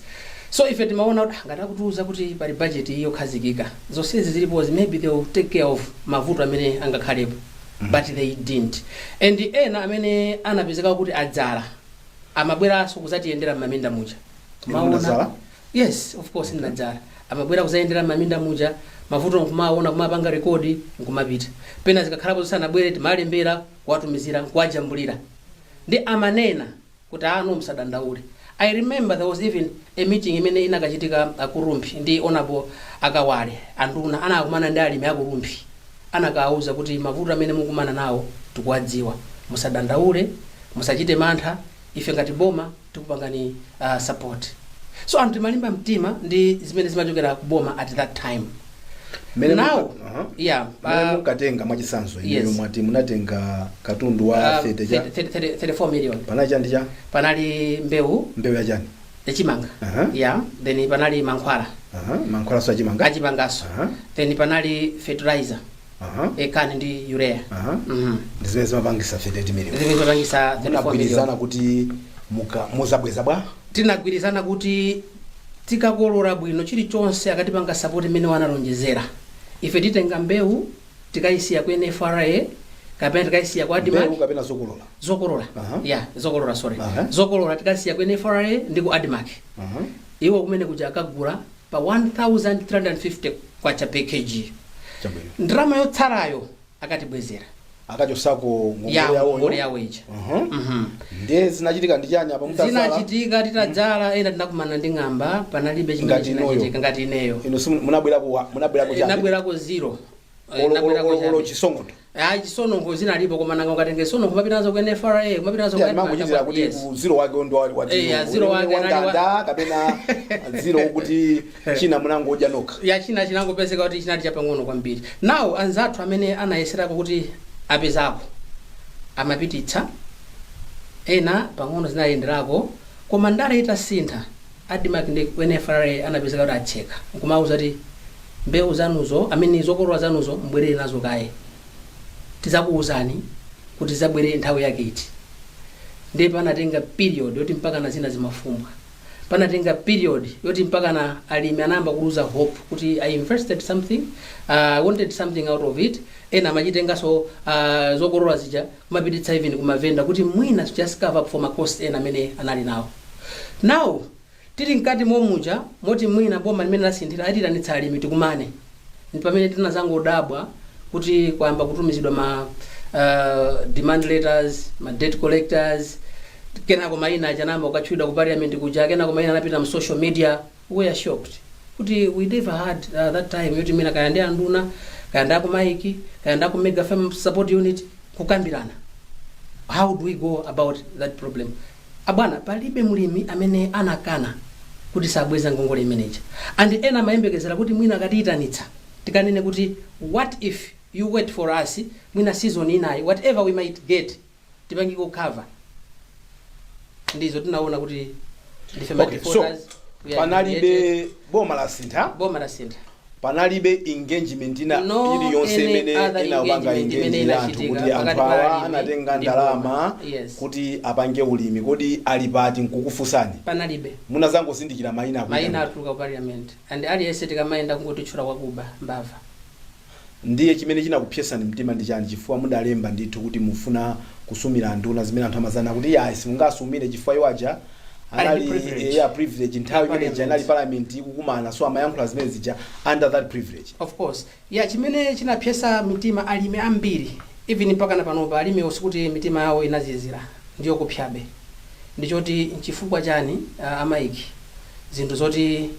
So ife timaona kuti, ah, ngati akutiuza kuti pali budget yokhazikika, zonsezi zilipozi, maybe they will take care of mavuto amene angakhalepo. But they didn't. And ena amene anapezeka kuti adzala amabweranso kuzatiyendera m'maminda muja.
Inu munadzala?
Yes, of course ndinadzala. Amabwera kuzayendera m'maminda muja, mavuto nkumaona, kumapanga record, nkumapita. Pena zikakhalapo zisanabwere, timalembera, kuwatumizira, nkuwajambulira, ndi amanena kuti, "Anu musadandaule." I remember there was even a meeting imene inakachitika ku Rumphi ndi Honorable Akawale, anduna, anakumana ndi alimi aku Rumphi, anakawauza kuti mavuto amene mukumana nawo tikuwadziwa, musadandaule, musachite mantha, ife ngati boma tikupangani support. So anthu timalimba mtima ndi zimene zimachokera ku boma at that time. Now yeah.
Mmene munkatenga, mwachisanzo, inuyo mwati munatenga katundu wa 30 cha
30 34 million.
Panali chandi cha?
Panali mbewu.
Mbewu ya chani?
Yachimanga. Yeah, then panali mankhwala.
Mankhwala so achimanga?
Achimangaso. Then panali fertilizer, CAN ndi urea.
Ndi zimene zimapangisa 38 million?
Zimene zimapangisa 34 million.
Munagwirizana kuti muzabweza bwa?
Tinagwirizana kuti tikakolola bwino, chilichonse akatipanga support imene wanalonjezera, ife titenga mbewu tikayisiya ku NFRA kapena tikayisiya ku
Mbewu
ADMARC.
kapena zokolola?
Zokolola. Yeah, zokolola, sorry. Zokolola tikasiya ku NFRA ndi ku ADMARC. Iwo kumene kuja akagula pa 1350 kwacha per kg. Ndalama yotsalayo akatibwezera.
Akachosako ngongole
Ya
yawoyo?
Ngongole yawo ija.
Ndiye zinachitika ndi chani apa mutadzala?
Zinachitika titadzala, ena tinakumana ndi ng'amba, panalibe chimene
Ngati inuyo?
chinachitika ngati ineyo.
Inu munabwerako chabe?
Nabwerako zero. Nabwerako
Olo
chabe.
chisongoto?
Ah, chisonongo zinalipo, koma nanga ukatenge sonongo kumapita ku NFRA, kumapita ku
Yeah,
ADMARC,
mangochitira kuti ku zero wake ndo wa
Ya, zero wake anali
wanganda kapena zero kuti china munangodya nokha?
Ya, china chinangopezeka kuti chinali chapang'ono kwambiri. Now anzathu amene anayeserako kuti apezako, amapititsa ena pang'ono, zinayenderako. Koma ndale itasintha, ADMARC ndi NFRA anapezeka kuti atseka, nkumauza kuti mbewu zanuzo, amene zokolola zanuzo, mbwerere nazo kaye, tizakuuzani kuti zabwere nthawi yake iti. Ndiye panatenga period yoti mpaka na zina zimafumbwa, panatenga period yoti mpaka na alimi anayamba kuluza hope kuti I invested something, I wanted something out of it. Ena amachitenganso zokolola zija kumapititsa even kumavenda kuti mwina to just cover up for ma cost ena amene anali nawo. Now tili mkati momuja moti mwina boma limene lasinthira atitanitsa alimi tikumane, ndi pamene tinazangodabwa kuti kwayamba kutumizidwa ma demand letters, ma debt collectors. Kenako mayina aja anayamba kukatchulidwa ku parliament kuja, kenako mayina anapita mu social media. We are shocked kuti we never had that time yoti mwina kaya ndi anduna, kaya ndi aku MAIIC, kaya ndi aku Mega Farm Support Unit, kukambirana how do we go about that problem. Abwana, palibe mlimi amene anakana kuti sabweza ngongole imeneja, and ena amayembekezera kuti mwina akatiyitanitsa tikanene kuti, what if you wait for us, mwina season inayi, whatever we might get, tipangiko cover. Ndizo tinaona kuti ndife ma
Okay, so
defaulters, we are humiliated.
Panalibe, boma lasintha.
Boma lasintha.
Panalibe engagement ina
No
iliyonse
any
imene
other
inapanga
engagement imene
engage anthu
inachitika
kuti anthu
pakati pa
awa
alimi
anatenga
ndi
ndalama
boma. Yes.
kuti apange ulimi, kodi ali pati, nkukufunsani?
Panalibe.
Munazangozindikira mayina akuita.
Mayina atuluka ku parliament and aliyense tikamayenda kungotitchula wakuba, mbava.
Ndiye chimene chinakupsesani mtima ndi chani? Chifukwa mudalemba ndithu kuti mufuna kusumira nduna, zimene anthu amazana kuti ya, simungasumire chifukwa iwo aja
Ali
anali
ndi privilege.
Ya privilege nthawi imene ija
Parliament.
inali parliament ikukumana, so amayankhula zimene zija under that privilege.
Of course, ya, chimene chinapyesa mitima alimi ambiri, even mpaka na panopa alimi sikuti mitima yawo inazizira, ndiyo kupyabe, ndichoti nchifukwa chani a MAIIC zinthu zoti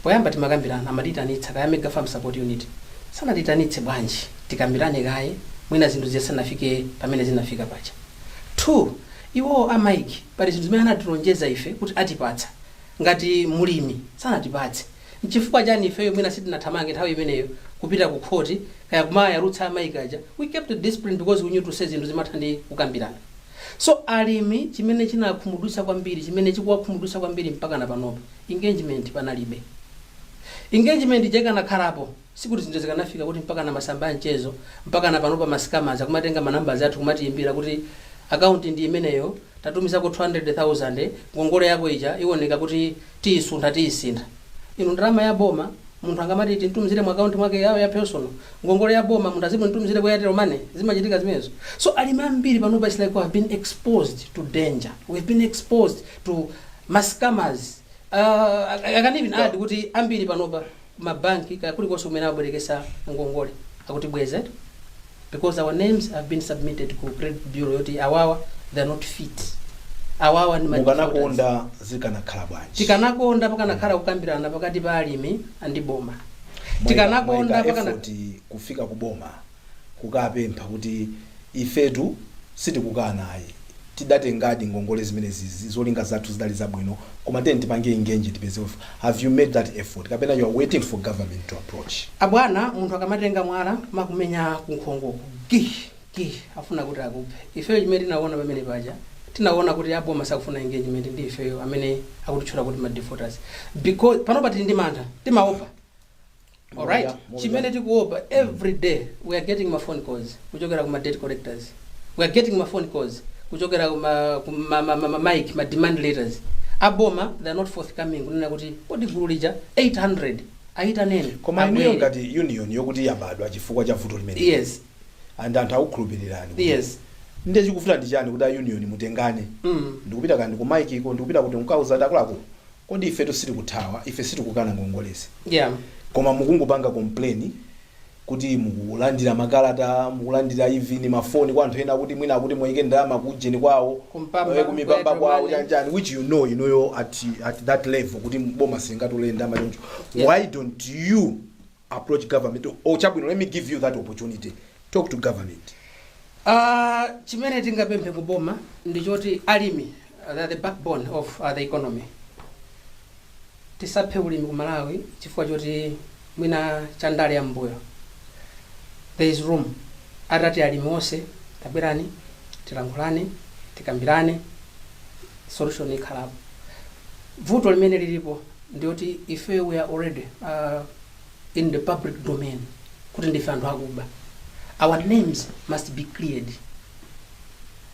poyamba timakambirana amatitanitsa kaya Mega Farm Support Unit sanatitanitse bwanji tikambirane kaye, mwina zinthu zisanafike pamene zinafika paja? Two, iwo a MAIIC pali zinthu zimene anatilonjeza ife kuti atipatsa ngati mulimi, sanatipatse. Nchifukwa chani ifeyo mwina sitinathamange nthawi imeneyo kupita ku khoti kaya kumayalutsa a MAIIC aja? We kept the discipline because we knew to say zinthu zimatha ndi kukambirana. So alimi chimene chinakhumudwitsa kwambiri, chimene chikuwakhumudwitsa kwambiri mpaka na panopa, engagement panalibe. Engagement ikanakhalapo, sikuti zinthu zikanafika kuti mpaka na masamba a mchezo, mpaka na panopa ma scammers akumatenga ma numbers athu kumatiyimbira kuti akaunti ndi imeneyo, tatumizako 200,000, ngongole yako ija iwoneka kuti tiyisuntha, tiyisintha. Inu, ndalama ya boma munthu angamati tintumizire mu akaunti mwake yawo ya personal? Ngongole ya boma munthu azimuntumizire ku Airtel Money? Zimachitika zimenezo? So alimi ambiri panopa, it's like we have been exposed to danger, we've been exposed to ma scammers. I can even add kuti ambiri panopa mabanki kaya kulikonse kumene abwerekesa ngongole akutibweza because our names have been submitted ku credit bureau yoti awawa, they are not fit, awawa ndi ma defaulters.
Mukanakonda zikanakhala bwanji?
Tikanakonda pakanakhala kukambirana pakati pa alimi ndi boma. Tikanakonda
Mwaika
pakana
effort kufika ku boma kukapempha kuti ifetu sitikukana ayi, tidatengadi ngongole zimenezi, zolinga zathu zidali zabwino, koma tiyeni tipange engage, tipeze. Have you made that effort kapena you are waiting for government to approach?
Abwana, munthu akamatenga mwala makumenya kunkhongo gi gi, afuna kuti akuphe. Ifeyo chimene tinaona pamene paja, tinaona kuti aboma sakufuna engagement ndi ifeyo amene akutitchula kuti ma defaulters, because panopa tili ndi mantha, timaopa, alright?
Moja.
Chimene tikuopa, every day we are getting ma phone calls kuchokera kuma debt collectors, we are getting ma phone calls kuchokera kuma ma MAIIC, ma demand letters. Aboma, they are not forthcoming kunena kuti kodi gulu lija 800 ayitaneni
Koma inuyo
abwere.
ngati union yokuti yabadwa chifukwa cha vuto limene and anthu akukhulupirirani ndiye chikufuna ndi chani kuti a union mutengane ndikupita kandi ku MAIIC ko, ndikupita kuti mukauza ati akuluakulu, kodi ifetu sitikuthawa, ife sitikukana ngongolezi, koma mukungopanga complain kuti mukulandira makalata, mukulandira even mafoni kwa anthu ena kuti mwina akuti muyike ndalama kujeni kwawo,
Kumpamba,
kumipamba
ku
kwawo,
Airtel Money.
Chanchani, which you know inuyo at that level kuti boma silingatole ndalama choncho. Why don't you approach government? Oh, chabwino, let me give you that opportunity, talk to government.
Chimene tingapemphe kuboma ndichoti alimi, they are the backbone of the economy. Tisaphe ulimi ku Malawi chifukwa choti mwina chandale ya mbuyo. There is room atati alimi onse tabwerani, tilankhulane, tikambirane, solution ikhalapo. Vuto limene lilipo ndiyoti ife we are already in the public domain kuti ndife anthu akuba. Our names must be cleared.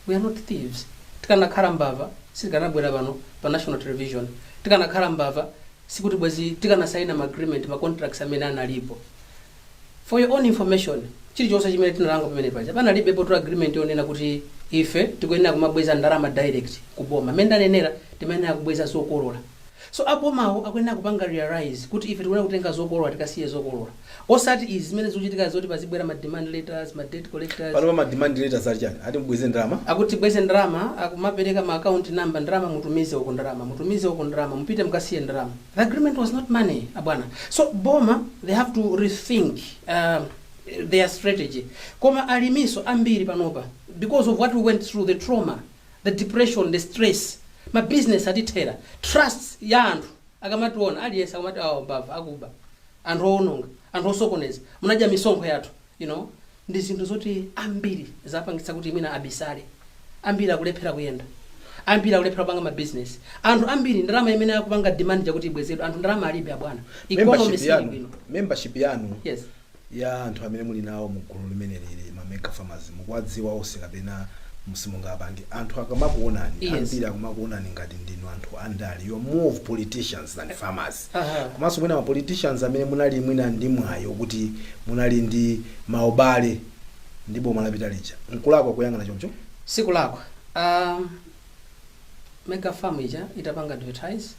We are not thieves. Tikanakhala mbava sitikanabwera pano pa national television. Tikanakhala mbava sikuti bwezi tikanasaina ma agreement, ma contracts amene analipo. For your own information, chilichonse chimene tinalanga pamene paja, panalibepo to agreement yonena kuti ife tikuyenera kumabweza ndalama direct kuboma. Mmene ndanenera, timayenera kubweza zokolola. So abomawo akuyenera kupanga realize kuti ife tikuyenera kutenga zokolola, tikasiye zokolola, osati izi zimene zikuchitika zoti pazibwera ma demand letters, ma debt collectors.
Pano pa ma demand letters ali chani? Ati mubweze ndalama?
Akuti bweze ndalama, akumapereka ma account number, ndalama mutumize uko, ndalama mutumize uko, ndalama mupite mukasiye ndalama. The agreement was not money, abwana. So boma, they have to rethink their strategy. Koma alimiso ambiri panopa, because of what we went through, the trauma, the depression, the stress, ma business atithera, trust ya anthu akamationa aliyense akamati awa mbava, akuba, anthu owononga, anthu osokoneza, munadya misonkho yathu, ndi zinthu zoti ambiri zapangitsa kuti mwina abisale, ambiri akulephera kuyenda. Ambiri akulephera kupanga ma business. Anthu ambiri ndalama imene akupanga demand chakuti ibwezedwe, anthu ndalama alibe, abwana. Economy
Membership
sili
yanu,
bwino.
membership yanu
Yes.
ya anthu amene muli nawo mu gulu limene lili ma mega farmers, mukuwadziwa onse kapena simungapange? Anthu akamakuonani, ambiri akumakuonani ngati ndinu anthu andale. You are more of politicians than farmers. Komanso mwina ma politicians amene munali mwina ndi mwayo kuti munali ndi maubale ndi boma lapita lija. Nkulakwa kuyang'ana choncho?
Sikulakwa. Mega farm ija itapanga advertise,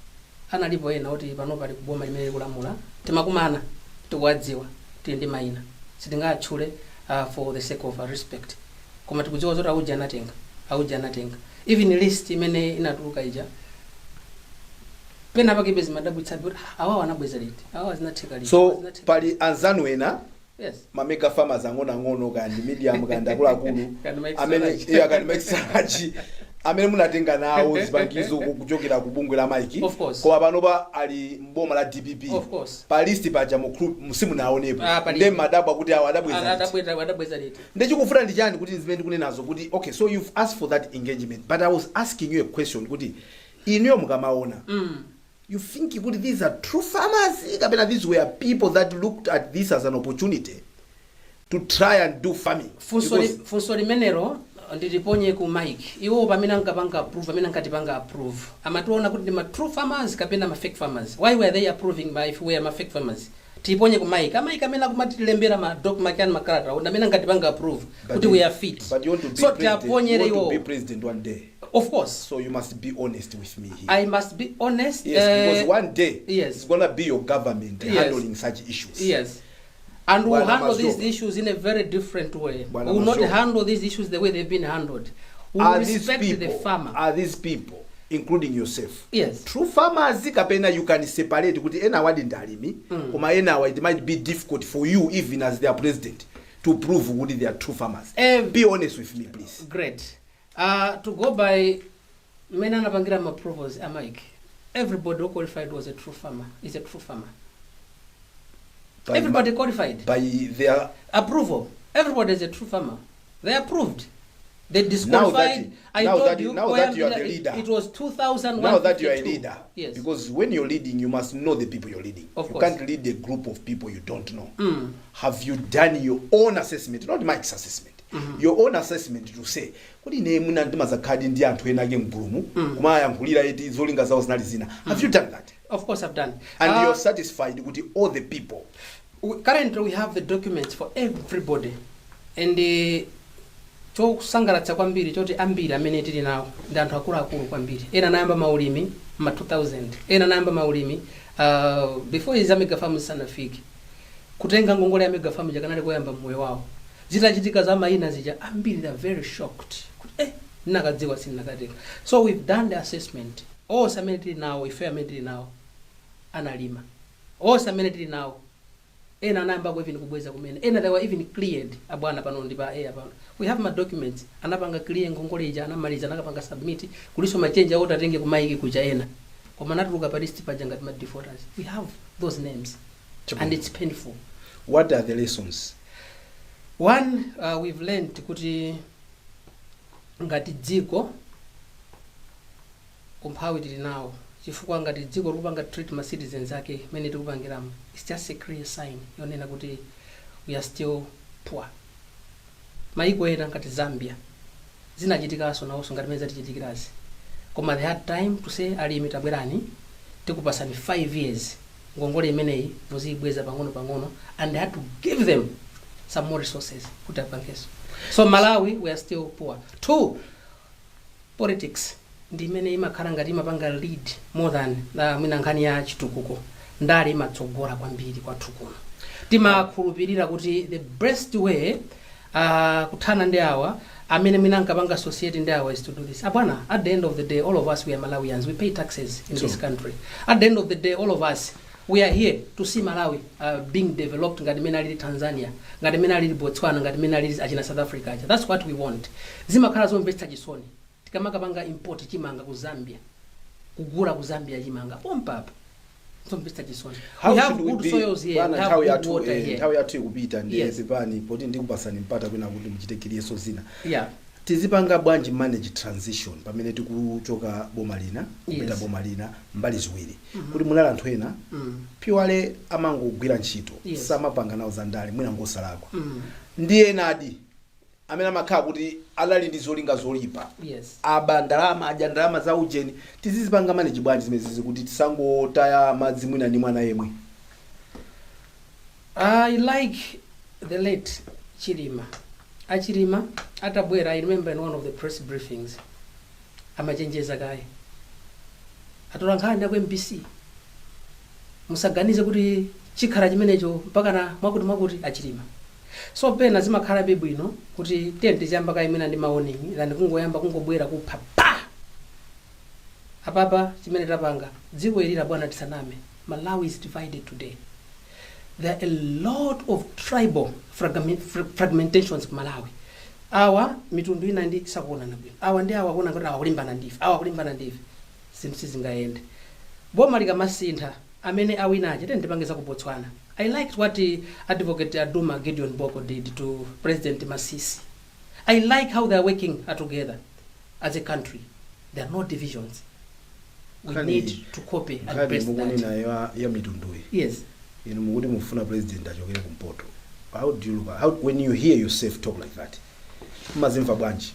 analipo ena oti pano pali kuboma limene likulamula. Timakumana, tikuwadziwa, tili ndi mayina, sitingatchule for the sake of respect, koma tikudziwa zoti auja anatenga, auja anatenga. Even list imene inatuluka ija, pena pakibe zimadabwitsabe kuti, "Ah, awawa anabweza liti? Awawa zinatheka liti? Awawa
So
zinatheka?"
pali anzanu ena, ma mega farmers ang'onoang'ono, kandi medium, kandi akuluakulu,
Kandi ma
amene
extra.
iya, kandi ma extra large, amene munatenga nawo zipangizo kuchokera ku bungwe la MAIIC,
Of course.
koma panopa ali mboma la DPP.
Of course.
Pa list paja mu group simunaonepo.
Ah, palibe.
Nde madabwa kuti awo adabweza liti.
Adabweza liti?
Ndechikufuna ndi chani kuti zimene ndikunenazo kuti, okay, so you've asked for that engagement, but I was asking you a question kuti inuyo mukamaona, you think kuti these are true farmers kapena these were people that looked at this as an opportunity to try and do farming?
Funso funso limenelo ndiliponye ku MAIIC. Iwo pamene ankapanga approve, amene ankatipanga approve, amationa kuti ndi ma true farmers kapena ma fake farmers? Why were they approving ma if we are ma fake farmers? Tiiponye ku MAIIC. A MAIIC amene akumatilembera ma doc makani makalata, ndi amene ankatipanga approve kuti we are fit.
But you want to be
So
president, you
tiaponyere
want to
iwo.
be president one day.
Of course.
So you must be honest with me here.
I must be honest.
Yes, because one day it's gonna be your government handling such issues.
Yes. And we'll
Bwana
handle these
Mazoba.
issues in a very different way.
Bwana
We will not
Mazoba.
handle these issues the way they've been handled. We will
Are these
respect
people,
the farmer.
are these people, including yourself,
Yes.
true farmers kapena you can separate kuti ena awadi ndi alimi, koma ena awa it might be difficult for you even as their president to prove kuti they are true farmers? Be honest with me, please.
Great. To go by mmene anapangira ma approvals a MAIIC, everybody who qualified was a true farmer, is a true farmer. Everybody qualified.
By their
Approval. Everybody is a true farmer. They approved. They
Now
disqualified. I
now
told you,
now that you are the
it,
leader,
it was 2,152.
now that you are a leader, because when you're leading, you must know the people you're leading.
Of
You
course.
can't lead a group of people you don't know. Have you done your own assessment, not MAIIC's assessment, your own assessment to say kuti ine mwina ndimazakhadi ndi anthu ena ake mgulumu kumayankhulira eti zolinga zawo zinali zina? Have you done that?
Of course I've done.
And you're satisfied kuti all the people
Currently we have the documents for everybody, and chokusangalatsa kwambiri choti ambiri amene tili nawo ndi anthu akuluakulu kwambiri. Ena anayamba maulimi ma 2000, ena anayamba maulimi before izi mega farm zisanafike. Kutenga ngongole ya mega farm chakanali koyamba mmoyo wawo. Zitachitika za mayina zija, ambiri they are very shocked kuti, "Eh, ndinakadziwa sindinakatenga." So we've done the assessment. Onse amene tili nawo, ife amene tili nawo analima. Onse amene tili nawo, ena anayambako even kubweza kumene, ena they were even cleared. Abwana, pano ndi pa air pano, we have ma documents. Anapanga clear ngongole ija, anamaliza, anakapanga submit. Kuliso machenji awo tatenge ku MAIIC kuja ena, koma anatuluka pa list paja ngati ma defaulters. We have those names and it's painful.
What are the lessons?
One, we've learned kuti ngati dziko umphawi tili nawo, chifukwa ngati dziko likupanga treat ma citizens ake mene tikupangiramo, it's just a clear sign yonena kuti we are still poor. Maiko ena ngati Zambia zinachitikanso nawonso ngati mene zatichitikirazi, koma they had time to say, "Alimi tabwerani, tikupasani 5 years, ngongole imeneyi muziyibweza pang'ono pang'ono," and they had to give them some more resources kuti apangenso. So Malawi, we are still poor. Two, politics ndi imene imakhala ngati imapanga lead more than mwina nkhani ya chitukuko. Ndale imatsogola kwambiri kwathu kuno. Timakhulupirira kuti the best way kuthana ndi awa amene mwina ankapanga associate ndi awa is to do this. Abwana, at the end of the day, all of us, we are Malawians. We pay taxes in this country. At the end of the day, all of us, we are here to see Malawi being developed ngati mene alili Tanzania, ngati mene alili Botswana, ngati mene alili achina South Africa aja. That's what we want. Zimakhala zomvetsa chisoni tikamakapanga import chimanga ku Zambia, kugula ku Zambia chimanga pompapa. Zomvetsa chisoni.
How
We have
should we
good
be
soils here.
Bwana,
We have
nthawi
good
yathu
water here.
nthawi yathu ikupita ndi pepani poti ndikupasani mpata kwina kuti muchite kiliyeso zina. Tizipanga bwanji manage transition pamene tikuchoka boma lina kupita boma lina, mbali ziwiri, kuti munali anthu ena purely amangogwira ntchito, samapanga nawo zandale, mwina ngosalakwa, ndi enadi amene amakhala kuti adali ndi zolinga zoyipa, aba ndalama, adya ndalama za ujeni? Tizizipanga manage bwanji zimenezi kuti tisangotaya madzi mwina ndi mwana yemwe?
I like the late Chilima. Achilima atabwera, I remember in one of the press briefings amachenjeza kaye atolankhani aku MBC, "Musaganize kuti chikhala chimenecho mpaka na mwakuti mwakuti." Achilima, so pena zimakhalabe bwino kuti tiye tiziyamba kaye mwina ndi ma warning than kungoyamba kungobwera kupha pa apapa. Chimene tapanga dziko ilira, bwana, tisaname, Malawi is divided today. There are a lot of tribal fragmentations ku Malawi. Awa mitundu ina ndi sakuonana bwino, awa ndi awa kuona kuti awa kulimbana ndife, awa kulimbana ndife. Zinthu sizingayende. Boma likamasintha, amene awinache, tiyeni tipange za ku Botswana. I liked what Advocate Aduma Gideon Boko did to President Masisi. I like how they are working together as a country. There are no divisions. We need to copy and
Nkhani
paste that.
Mukunena ya mitunduyi, inu mukuti mufuna president achokere kumpoto. How do you look at, how, when you hear yourself talk like that, mmazimva bwanji?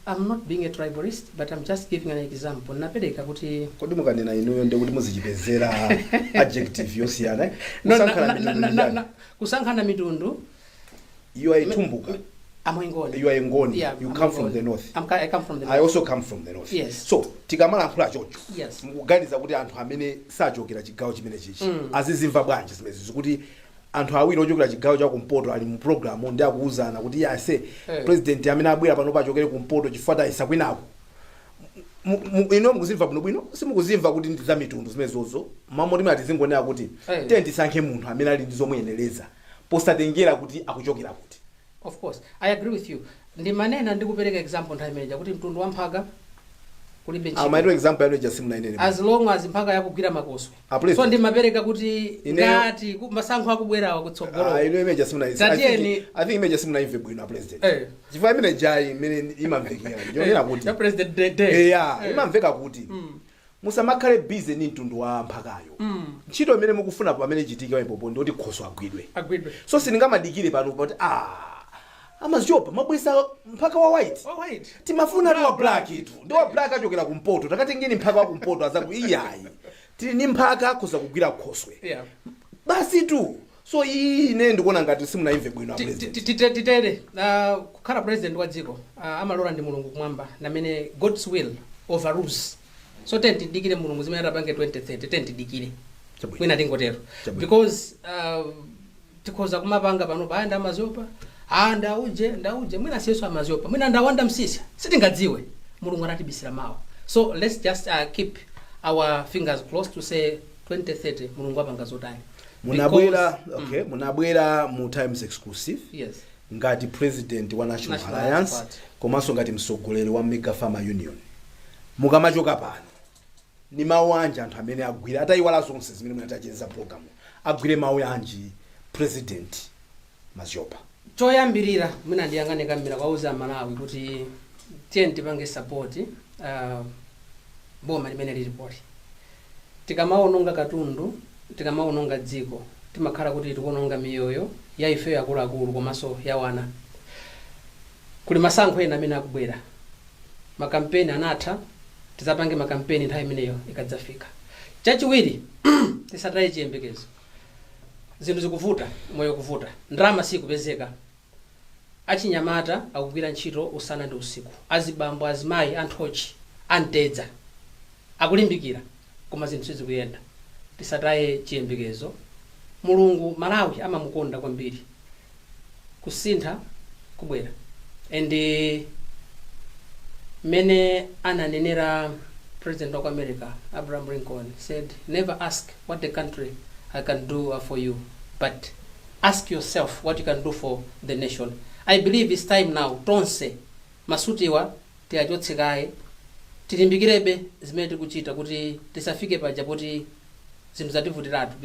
I'm not being a tribalist, but I'm just giving an example. Napereka kuti
Kodi mukanena inuyo ndi kuti muzichipezera adjective yosiyana, eh?
No,
Kusankhana mitundu ndi chani?
Kusankhana mitundu.
You are a Tumbuka.
I'm Ngoni.
You are a Ngoni.
Yeah,
You
I'm
come from
Ngoni.
the north.
I come from the
I
north.
also come from the north.
Yes.
So tikamalankhula choncho, mukuganiza kuti anthu amene sachokera chigawo chimene chichi azizimva bwanji zimenezi, zikuti anthu awiri ochokera chigawo cha kumpoto ali mu program ndi akuwuzana kuti iye ase president amene abwera pano pachokere kumpoto chifukwa tayisa kwinako? Ino mukuzimva bwinobwino? Simukuzimva kuti ndi za mitundu zimenezozo? Mamoti mati zingonena kuti tiye tisankhe munthu amene ali ndi zomuyenereza posatengera kuti akuchokera kuti.
Of course, I agree with you. Ndimanena ndikupereka example nthawi imeneja kuti mtundu wa mphaka kulibe ntchito.
Amaito example yanu ija simunainene.
As long as mphaka yakugwira makoswe.
A president.
So ndimapereka kuti ngati masankho akubwerawa kutsogolo.
Ah, ino imeja simunayi. I think imeja simunaimve bwino, a president, chifukwa imene jayi imene imamvekera ndionera kuti
Ya President Day.
Eya, imamveka kuti musamakhale busy ndi mtundu wa mphakayo. Ntchito imene mukufuna pamene ichitike pamenepopo ndikuti khoswe agwidwe.
Agwidwe.
So sindingamadikire pano kuti, ah, amaziopa mabwesa mphaka wa white.
Oh, white.
Timafuna ndi wa black itu, ndi wa black achokera kumpoto, takatengeni mphaka wa kumpoto azaku. Iyayi, tili ndi mphaka akhoza kugwira khoswe. Basi tu. So iyi ine ndikuona ngati simunaimve bwino, a president.
Titere, kukhala president wa dziko, amalola ndi Mulungu kumwamba, namene God's will overrules. So tiyeni tidikire Mulungu zimene atapange 2030. Tiyeni tidikire.
Chabwino.
Mwina tingotero.
Chabwino.
Because tikhoza kumapanga pano pa anda amaziopa, ah, ndauje ndauje, mwina siyeso amaziopa, mwina ndawanda msisa, sitingadziwe. Mulungu anatibisira mawu. So let's just keep our fingers crossed to say 2030 Mulungu apanga zotani.
Munabwera, okay, munabwera mu Times Exclusive ngati president wa National,
National
Alliance,
Alliance Party.
komanso ngati mtsogoleri wa Mega Farmer Union. Mukamachoka pano, ni mawu anji anthu amene agwire, atayiwala zonse zimene munatacheza program, agwire mawu anji President Maziopa?
Choyambirira, mwina ndiyang'ane kamira kwauza Malawi kuti tiye tipange support boma limene lilipoli. Tikamaononga katundu, tikamaononga dziko, timakhala kuti tikuononga miyoyo ya ifeyo akuluakulu komanso ya wana. Kuli masankho ena amene akubwera, makampeni anatha, tizapange makampeni nthawi imeneyo ikadzafika. Chachiwiri, tisataye chiyembekezo. Zinthu zikuvuta, moyo kuvuta, ndalama sikupezeka. Achinyamata akugwira ntchito usana ndi usiku, azibambo, azimayi, anthochi, antedza akulimbikira, koma zinthu sizikuyenda. Tisataye chiyembekezo. Mulungu Malawi amamukonda kwambiri, kusintha kubwera. And mmene ananenera president wa ku America Abraham Lincoln said, "Never ask what the country I can do for you, but ask yourself what you can do for the nation." I believe it's time now tonse masutiwa tiyachotse kaye, tilimbikirebe zimene tikuchita kuti tisafike paja poti zinthu zativutiratu.